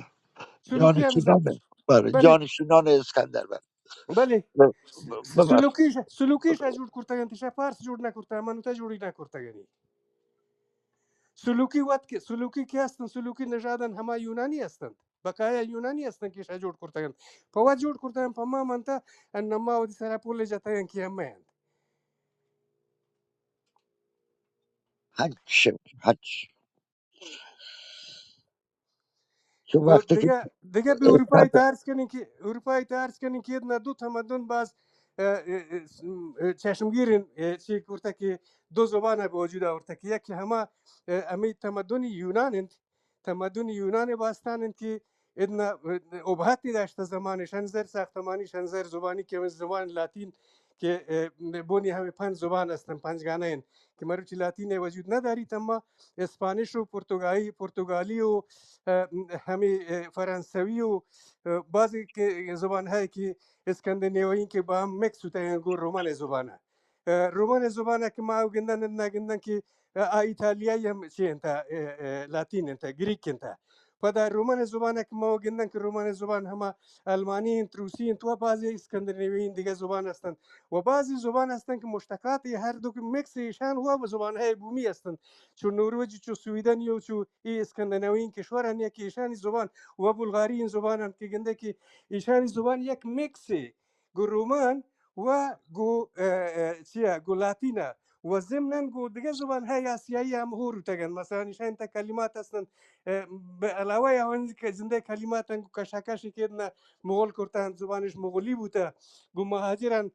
سلوکیان زمانه، بله، بله۔ جانشینان اسکندر بله۔ بله۔ ب-، س-، ببخش۔ سلوکی ش-، سلوکی شا جوڑ کرتگ انت، شا پارس جوڑ نہ کرتگ، من تا جوڑی نہ کرتگ انت۔ سلوکی وت کہ، سلوکی کہ ہستن، سلوکی نژادن ہما یونانی ہستن، بقایا یونانی ہستن کہ شا جوڑ کرتگ انت۔ پہ وت جوڑ کرتگ انت، پہ ما منتا ان نما وتی سرا پول جتگ انت کہ ہمے انت۔ ہچ، ہچ۔ چو تو وقت دگہ، دگہ بہ اروپای تا عرض کنیں کہ، اروپای تا عرض کنیں کہ ادنا دو تمدن باز، اه، اه، اه، چشمگیر انت، اه، چی کرتہ کہ دو زبان بہ وجود آورتہ کہ یک ہما، اه، ہمیں تمدن یونان انت، تمدن یونان باستان انت کہ ادنا، اه، ابہتی داشتہ زمان شنزر ساختمانی، شنزر زبانی کہ ہمیں زبان لاتین کہ، اه، بونی ہمیں پنج زبان ہستن، پنج گانا انت کہ مروچی لاتین وجود نداریت، اما اسپانش و پرتگالی، پرتگالی و، اه، ہمیں، اه، فرانسوی و، اه، بعضی کہ زبان ہے کہ اسکندنیوی کہ با ہم مکس ہوتا ہے گو رومان زبان ہے۔ اه، رومن زبان ءَ کہ ما گندن، نہ گندن کہ، اه، آ ایتالیائی ہم چی انت، اه، اه، لاتین انت، گریک انت۔ پدا رومن زبان ءَ کہ ما گندن کہ رومن زبان ہما آلمانی انت، روسی انت و بعضی اسکندنیوی انت، دگہ زبان ہستنت۔ و بعضی زبان ہستنت کہ مشتقات ہر دو کہ مکس ایشان و زبان های بومی ہستنت۔ چو نورویج، چو سویدن و چو ای اسکندناوین کشورانی کہ ایشانی زبان و بلغاری این زبان انت کہ گندے کہ ایشانی زبان یک مکس گو رومان و گو، اه، اه، چیا، گو لاتینا و ضمناً گو دگہ زبان های آسیایی ہم ہور بوتگن۔ مثلاً ایشانی تا کلمات ہستن، اه، به علاوه آوانی که زنده کلمات گو کشاکشی که ادنا مغول کرتن، زبانش مغولی بوته، گو مهاجران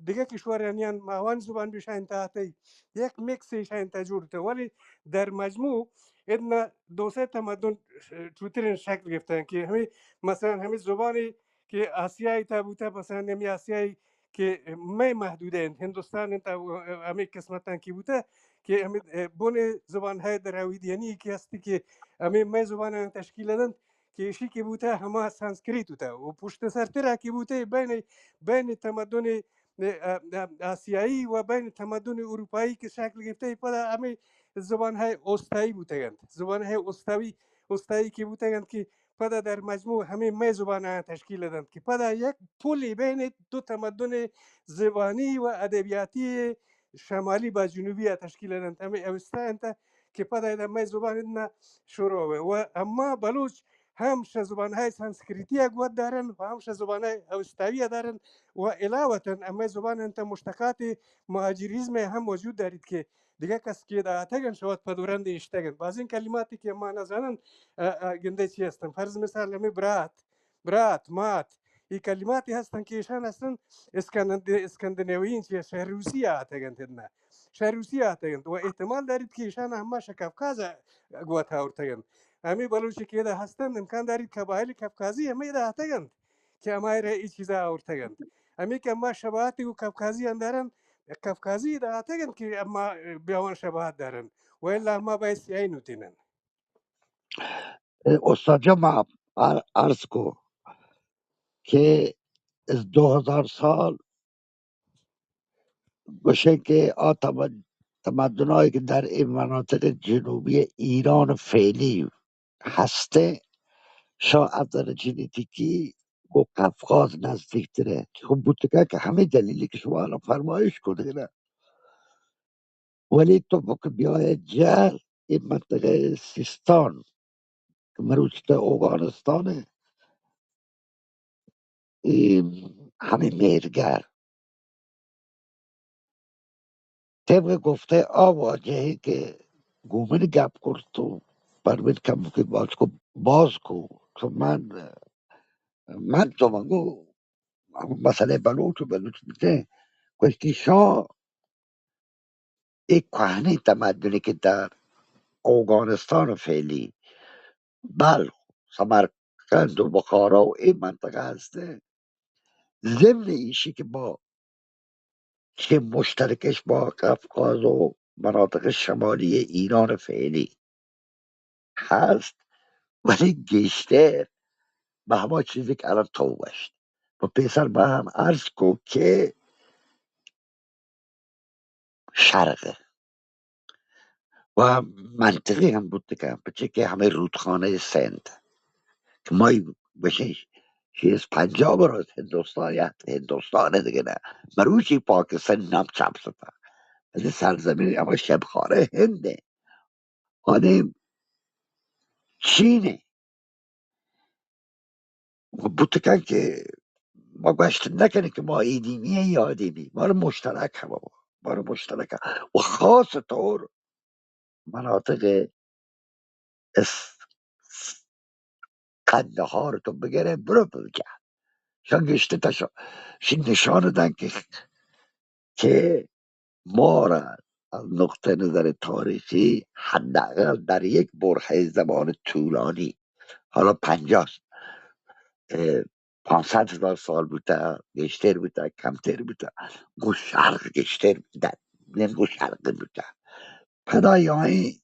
دگہ کشورانیان ماوان زبان بشان تا آتی، یک مکس ایشان تا جوڑ تا، ولی در مجموع ادنا دو سه تمدن چوترین شکل گرفتن که ہمیں، مثلاً ہمیں زبانی کہ آسیائی تا بوتا، مثلاً ہمیں آسیائی کہ مئے محدودہ انت، ہندوستان انت، ہمیں قسمتاں کی بوتا کہ ہمیں بن زبان ہے دراویدیانی کہ ہستی کہ ہمیں مئے زبان تشکیل دنت کہ ایشی کہ بوتا ہما سنسکریت بوتا و پشت سرترا کہ بوتا بین، بین تمدن، اه، اه، آسیایی و بین تمدن اروپایی کہ شکل گرفته، پدا ہمیں زبان ہے اوستایی بوتگنت، زبان ہے اوستایی، اوستایی کہ بوتگنت کہ پدا در مجموع ہمیں مئے زبان آیاں تشکیل دنت کہ پدا یک پلی بین دو تمدن زبانی و ادبیاتی شمالی با جنوبی ءَ تشکیل دنت۔ ہمیں اوستا انت کہ پدا ادا مئے زبان ادنا شروع ہوئے و اما بلوچ ہم شہ زبان های سنسکریتی ءَ گوت دارن و ہم شہ زبان های اوستاوی ءَ دارن و علاوتاً ہمیں زبان انت مشتقات مہاجریزم ہم وجود داریت کہ دگہ کس کہ ادا آتگ انت، شہ وت پد و رند اشتگ انت۔ بازیں کلماتی کہ ما نزانن، اه، اه، گندے چی ہستن۔ فرض مثال ہمیں برات، برات، مات، ای کلماتی ہستن کہ ایشان ہستن اسکندن-، اسکندنیوین چی شہ روسی آتگ انت ادنا۔ شہ روسی آتگ انت و احتمال داریت کہ ایشان ہما شہ کافکاز گوات آورتگ انت۔ ہمیں بلوچی کہ ادا ہستن امکان داریت قبائل کافکازی ہمیں ادا آتگ انت کہ ہمائے رہ ای چیزا آورتگ انت۔ ہمیں کہ اما شباہت و کافکازی اندرن، کافکازی ادا آتگ انت کہ اما بیاوان شباہت دارن و الا اما باید سیاہی نوتینن۔ استاد جان، ما عر-، عرض کو کہ از دو ہزار سال گوشن کہ آ تمد-، تمدنایی که در این مناطق جنوبی ایران فعلی هسته، شاید از نظر ژنتیکی گو قفقاز نزدیکتره. خب بوتکه که همه دلیلی که شما الان فرمایش کردین، ولی تو که بیای جر، این منطقه سیستان که مروچی تا اوگانستانه، این همه میرگر. طبق گفته آ واجهی که گومن گپ کرد تو پروین کمکی باز کو، باز کو. تو من، من تو من گو مسئله بلوچ و بلوچ بوده. گوشتی شاه یک کهنی تمدنی که در اوگانستان فعلی، بلخ، سمرقند و بخارا و این منطقه هسته، ضمن ایشی که با که مشترکش با قفقاز و مناطق شمالی ایران فعلی هست، ولی گیشتر به هما چیزی که الان تو گوشت. و پیسر به هم عرض کو که شرقه و منطقی هم بوت کن، پچه که همه رودخانه سند که ما بشه شیست پنجاه برس هندوستان یا هندوستان دیگه نه، مروچی پاکستان نام چپ ستا، از سرزمین اما شبخاره هنده، آنه چینه. بوت کن که ما گوشت نکنه که ما ایدیمی یا آدیمی، ما رو مشترک هم، ما رو مشترک هم. و خاص طور مناطق اس-، قندهار تو بگره برو بجه. شان گشته تا شان، شی نشان دن که، که ما را از نقطه نظر تاریخی حداقل در یک برهه زمان طولانی، حالا پنجاه، اه، پانصد هزار سال بوته، گیشتر بوته، کمتر بوته، گو شرق گیشتر بوته، نیم گو شرق بوته. پدا یعنی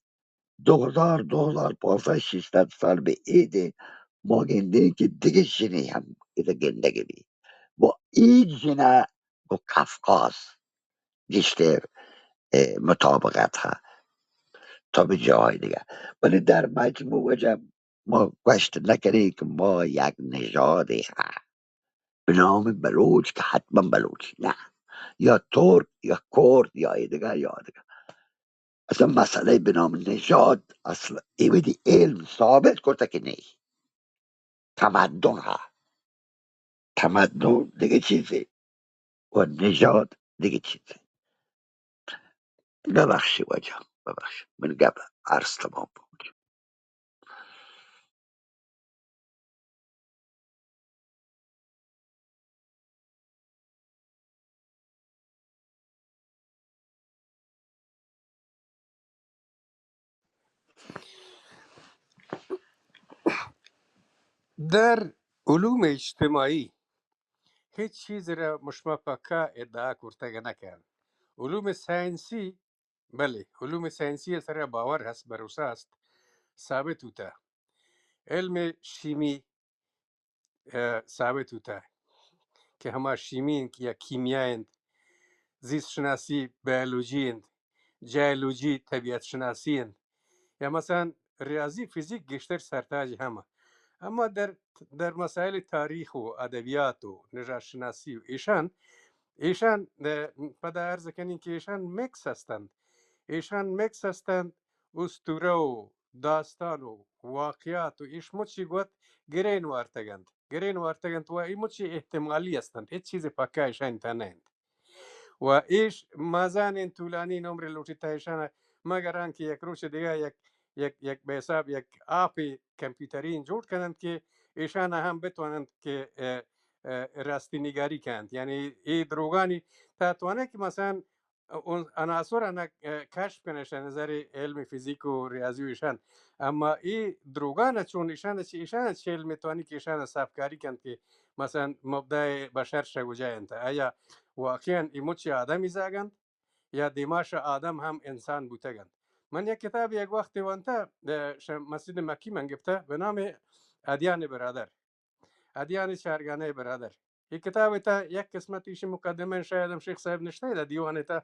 دو هزار، دو هزار پانصد، ششصد سال به ایده ما گندیم که دیگه ژنی هم ایده گندگی بی. با ای ژنه گو قفقاز گیشتر، اه، مطابقت ها تا به جاهای دیگه. ولی در مجموع وجه ما گوشت نکنی که ما یک نژادی ها به نام بلوچ که حتما بلوچی نه، یا ترک یا کرد یا ای دیگه یا دیگه. اصلا مسئله به نام نژاد اصلا ایودی علم ثابت کرده که نه. تمدن ها، تمدن دیگه چیزی و نژاد دیگه چیزی. ببخشی واجه، ببخشی من گپ عرض تمام بود. در علوم اجتماعی هیچ چیز را مشما پکا ادعا کرتگ نکن. علوم سائنسی، بلے، علوم سائنسی سرا باور هست، بھروسہ است، ثابت ہوتا. علم شیمی اه، ثابت ہوتا کہ ہما شیمی انت یا کیمیا انت، زیست شناسی بیولوجی انت، جیولوجی طبیعت شناسی انت، یا مثلاً ریاضی فیزیک گیشتر سرتاج ہم. اما در، در مسائل تاریخ و ادبیات و نژاد شناسی و ایشان، ایشان، اه، پدا عرض کنین کہ ایشان مکس ہستند. ایشان مکس ہستند، اسطوره و داستان و واقعات و ایش مچی گوت گرین وارتگ انت، گرین وارتگ انت و ای مچی احتمالی است انت، هچ چیز پکا ایشانی تہا نہ انت. و ایش مزنین طولانی عمر لوٹیت تا ایشان، مگر آنکہ یک روچ دیگه یک، یک، یک به حساب یک آپی کمپیوترین جوڑ کنند کہ ایشان ہم بتوانند کہ، اه، اه، راستی نگاری کنند. یعنی ای دروگانی تا توانه کہ مثلاً اون عناصر انا، اه، کشف کنه شہ نظر علم فیزیک و ریاضی و ایشان. اما ای دروگان چون ایشان چی، ایشان چی علم توانی کہ ایشان صافکاری کنت کہ مثلاً مبدأ بشر شہ کجا انت؟ آیا واقعاً ای مچی آدمی زاگ انت یا دیماش آدم ہم انسان بوتگ انت؟ من یک کتاب یک وقت وانتا، اه، شہ مسجد مکی من گپتا، به نام ادیان برادر. ادیان چارگانه برادر. ای کتاب تا یک قسمت ایشی مقدمه شاید ہم شیخ صاحب نشته دا دیوان تا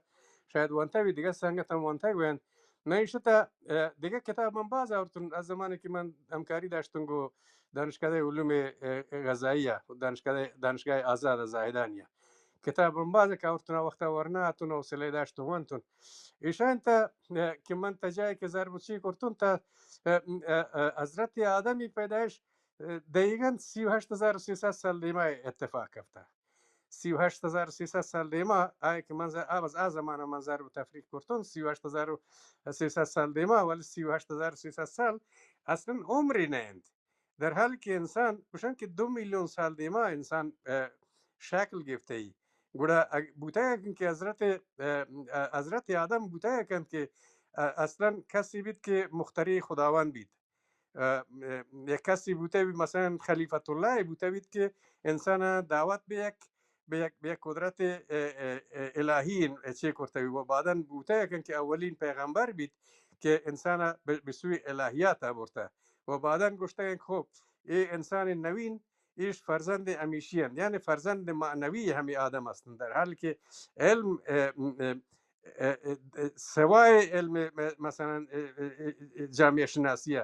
شاید وانتا بی، دیگه سنگت ہم وانتا گوین. من ایشی تا، اه، دیگه کتاب من باز آورتون از زمانی که من همکاری داشتون گو دانشکده علوم، اه، غذاییه و دانشکده، دانشگاه آزاد زاهدانیه. کتاب من باز که آورتون وقتا ورنا اتون حوصله داشتون وانتون. ایشان تا، اه، که من تا جایی که ضرب چی کرتون تا، اه، اه، اه، حضرت آدمی پیدایش دقیقاً سی و هشت هزار و سیصد سال دیما اتفاق کپتا. سی و هشت هزار و سیصد سال دیما، آئے کہ من ز-، آ بس آ زمانہ من ضرب و تفریق کرتون، سی و هشت هزار و سیصد سال دیما، ولی سی و هشت هزار و سیصد سال اصلاً عمری نہ انت. در حالی کہ انسان گوشن کہ دو میلیون سال دیما انسان، اه، شکل گپتئی. گڑا اگ-، بوتگ کہ حضرت، اه، اه، حضرت آدم بوتگ کہ، اه، اصلاً کسی بیت کہ مخترع خداوند بیت. اه، اه، یک کسی بوتہ بیت، مثلاً خلیفۃ اللہ بوتہ بیت کہ انسان دعوت بہ یک، بہ یک، بہ یک قدرت، اه، اه، اه، الہی چے کرتہ بیت و بعداً بوتہ کہ، کہ اولین پیغمبر بیت کہ انسان بہ، بہ سوی الہیات برتہ و بعداً گوشتہ کہ خب اے انسان نوین ایش فرزند ہمیشی انت، یعنی فرزند معنوی ہمے آدم است، در حالی کہ علم، اه، اه، اه، اه، سوائے علم، اه، مثلاً، اه، اه، اه، جامعہ شناسی ء،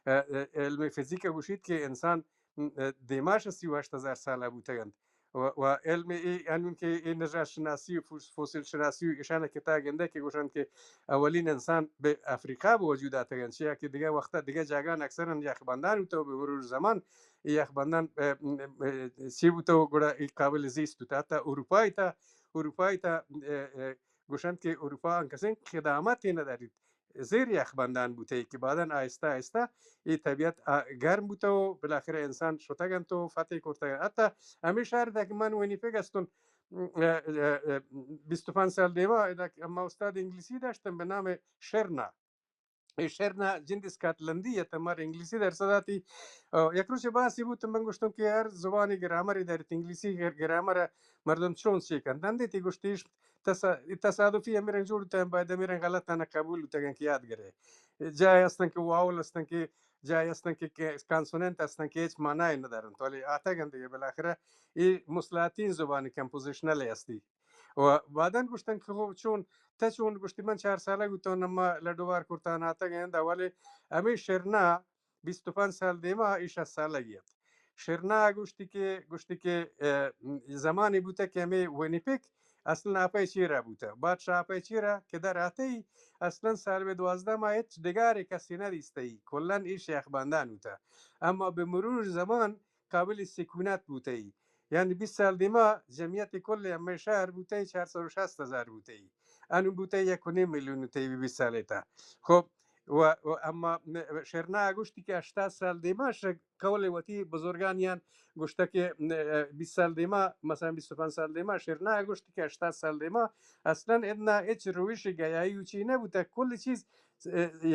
اه، اه، علم فزیک ء گوشیت کہ انسان، اه، دیماش سی و ہشت ہزار سال بوتگ انت. و، و علم ای، انون کہ ای نژاد شناسی و فوس-، فوسیل شناسی و ایشان کتا گندے کہ گوشن کہ اولین انسان بہ افریقہ بہ وجود آتگ انت، چیا کہ دگہ وقت دگہ جاگان اکثراً یخ بندان بوتہ و بہ مرور زمان ای یخ بندان، اه، اه، چی بوتہ و گڑا ای قابل زیست بوتہ. حتی اروپا تا، اروپا تا، اه، اه، گوشنت کہ اروپا انکسیں قدامت نہ داریت، زیر یخ بندان بوتہ کہ بعداً آہستہ آہستہ ای طبیعت آ، گرم بوتہ و بالاخرہ انسان شتگ انت و فتح کرتگ انت. حتی ہمے شہر تہ کہ من ونیپگ استون، اه، اه، اه، بیست و پنچ سال دیما ادا کہ ما استاد انگلیسی داشتن بہ نام شرنا. اے شرنا جند اسکاٹ لندی ات، مر انگلیسی درس داتی. اه، یک روچے بحثی بوت، من گوشتم کہ ہر زبانی گرامر داریت، انگلیسی گر-، گرامر مردم چون چے کنت؟ نندیتی گوشتیش تص-، تصادفی ہمے رنگ جوڑ بوتگ، باید ہمے رنگ غلط آناں قبول بوتگ انت کہ یاد گرے. جاہے ہستن کہ واول ہستن کہ، جاہے ہستن کہ، کہ کانسوننٹ ہستن کہ ہچ معنی نہ دارنت، ولی آتگ انت دگہ بالاخرہ اے مصطلحاتین زبان کمپوزیشنل ہستی. و بعداً گوشتن کہ خب چون، تہ چون؟ گوشتی من چار سالگ بوتون اما لڈوار کرتان آتگ انت، ولی ہمیں شرنا بیست و پنچ سال دیما ای شصت سالگی ات۔ شرنا گوشتی کہ، گوشتی کہ، اه، زمانی بوتہ کہ ہمیں ونیپک اصلاً آپے چیرا بوتہ۔ بادشاہ آپے چیرا کہ در آتئی، اصلاً سال بہ دوازدہ ما ہچ ڈگارے کسی نہ دیستئی، کلاً ای شیخ بندان بوتہ۔ اما بہ مرور زمان قابل سکونت بوتئی۔ یعنی بیست سال دیما جمعیت کل ہمے شہر بوتئی چار سد و شصت ہزار بوتئی۔ انو بوتئی یک و نیم میلیون بوتئی بہ بیست سال تا۔ خب، و، و اما شرنا گوشتی کہ ہشتاد سال دیما ش-، قول وتی بزرگانیان گوشتہ کہ، اه، بیست سال دیما، مثلاً بیست و پنچ سال دیما، شرنا گوشتی کہ ہشتاد سال دیما اصلاً ادنا ہچ روش گیایی و چی نہ بوتہ، کل چیز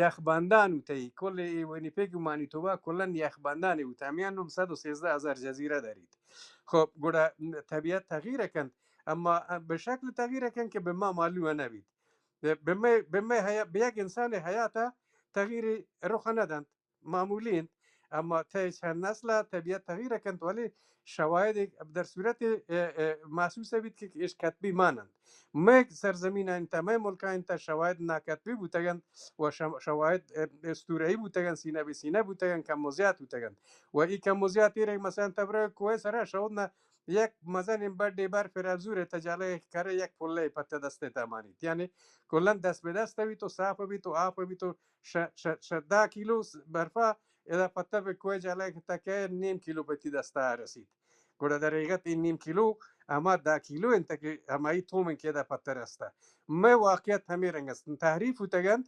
یخ بندان بوتئی، کل ای ونیپیگ و مانیتوبا کلاً یخ بندانی بوتہ۔ ہمیان نوں سد و سیزدہ ہزار جزیرہ داریت۔ خب، گڑا طبیعت تغییر کنت، اما بہ شکل تغییر کنت کہ بہ ما معلوم نہ بیت۔ بہ مئے، بہ مئے حیا-، بہ یک انسان حیاتا تغییر رخ نہ دنت، معمولی انت۔ اما تہ چند نسل طبیعت تغییر کنت، ولی شواہد در صورت، اه، اه، محسوس بیت کہ اش کتبی مانند۔ مئے سرزمین انت، مئے ملک انت، شواہد ناکتبی بوتگنت و شم-، شواہد، اه، اسطورہ‌ای بوتگنت، سینہ بہ سینہ بوتگنت، کم و زیات بوتگنت۔ و ای کم و زیات ایرے مثلاً تبرک کوہ سرا شود نہ یک مزن بڈے برف ربزور تا جالے کرے یک پلے پتہ دستے تا مانیت۔ یعنی کلاً دست بہ دست بیت و صاف بیت و آپ بیت و ش-، ش-، ش-، دہ کیلو س-، برفا ادا پتہ بہ کوہ جالے کہ تکہ نیم کیلو پتی دستا رسیت۔ گڑا در حقیقت این نیم کیلو ہما دہ کیلو انت کہ ہمائی توم انت کہ ادا پتہ رستہ۔ مئے واقعیت ہمے رنگ است۔ تحریف بوتگنت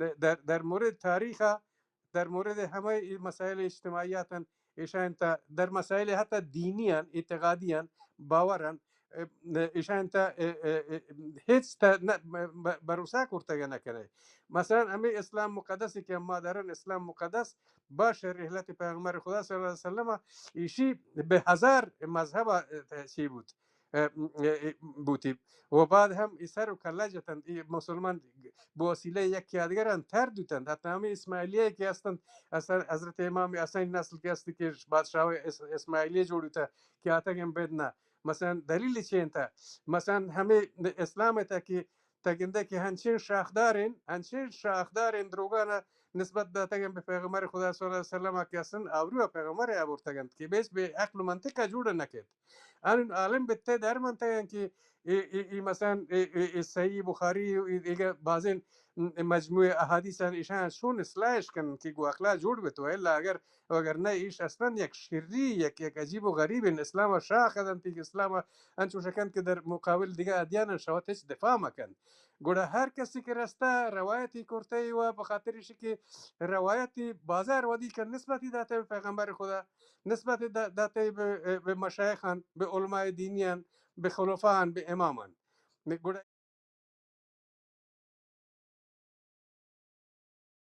د-، در، در مورد تاریخ، در مورد ہمے ای مسائل اجتماعیات انت، ایشان تا در مسائل حتی دینی انت، اعتقادی انت، باور انت، اه، ایشان تا، اه، اه، اه، ہچ تا نہ، ب-، ب-، بھروسہ کرتگ نہ کنے۔ مثلاً ہمے اسلام مقدس کہ اما درن، اسلام مقدس با شہ رحلت پیغمبر خدا صلی اللہ علیہ وسلم، ایشی بہ ہزار مذہب، اه، چی بوت، اه، اه، بوتی۔ و بعد ہم ای سر و کلہ جتنت، ای مسلمان بہ وسیلہ یکی آدگران تر دوتنت۔ حتی ہمے اسماعیلیہ کہ استنت، اصلاً حضرت امام حسین نسل کہ است کہ بادشاہ اس-، اسماعیلیہ جوڑ بوتہ کہ آتگ انت بدنا۔ مثلاً دلیل چی انت؟ مثلاً ہمے اسلام تا کہ تا گندے کہ ہنچین شاخدارین، ہنچین شاخدارین دروگانا نسبت داتگ انت بہ پیغمبر خدا صلی اللہ علیہ وسلم کہ اصلاً آبرو پیغمبر آورتگ انت کہ بیچ بہ عقل و منطق جوڑ نہ کیت۔ ان عالم بہ تے در منتگ انت کہ ای، ای، ای مثلاً ای، ای، ای صحیح بخاری و ای دیگہ بازین مجموعہ احادیث ان ایشان چون اصلاحش کن کہ گو عقلا جوڑ بہ تو، الا اگر، اگر نہ ایش اصلاً یک شری، یک، یک عجیب و غریب ان اسلام شاخ دنت کہ اسلام انچوش کنت کہ در مقابل دیگہ ادیان شوت ہچ دفاع مکنت۔ گڑا ہر کسی کہ رستہ روایتی کرتہ و بخاطر ایشی کہ روایتی بازار ودی کن نسبتی داتہ پیغمبر خدا، نسبت دا-، داتہ بہ، بہ مشایخان، بہ علماء دینیان، بہ خلفاءان، بہ امامان۔ گڑا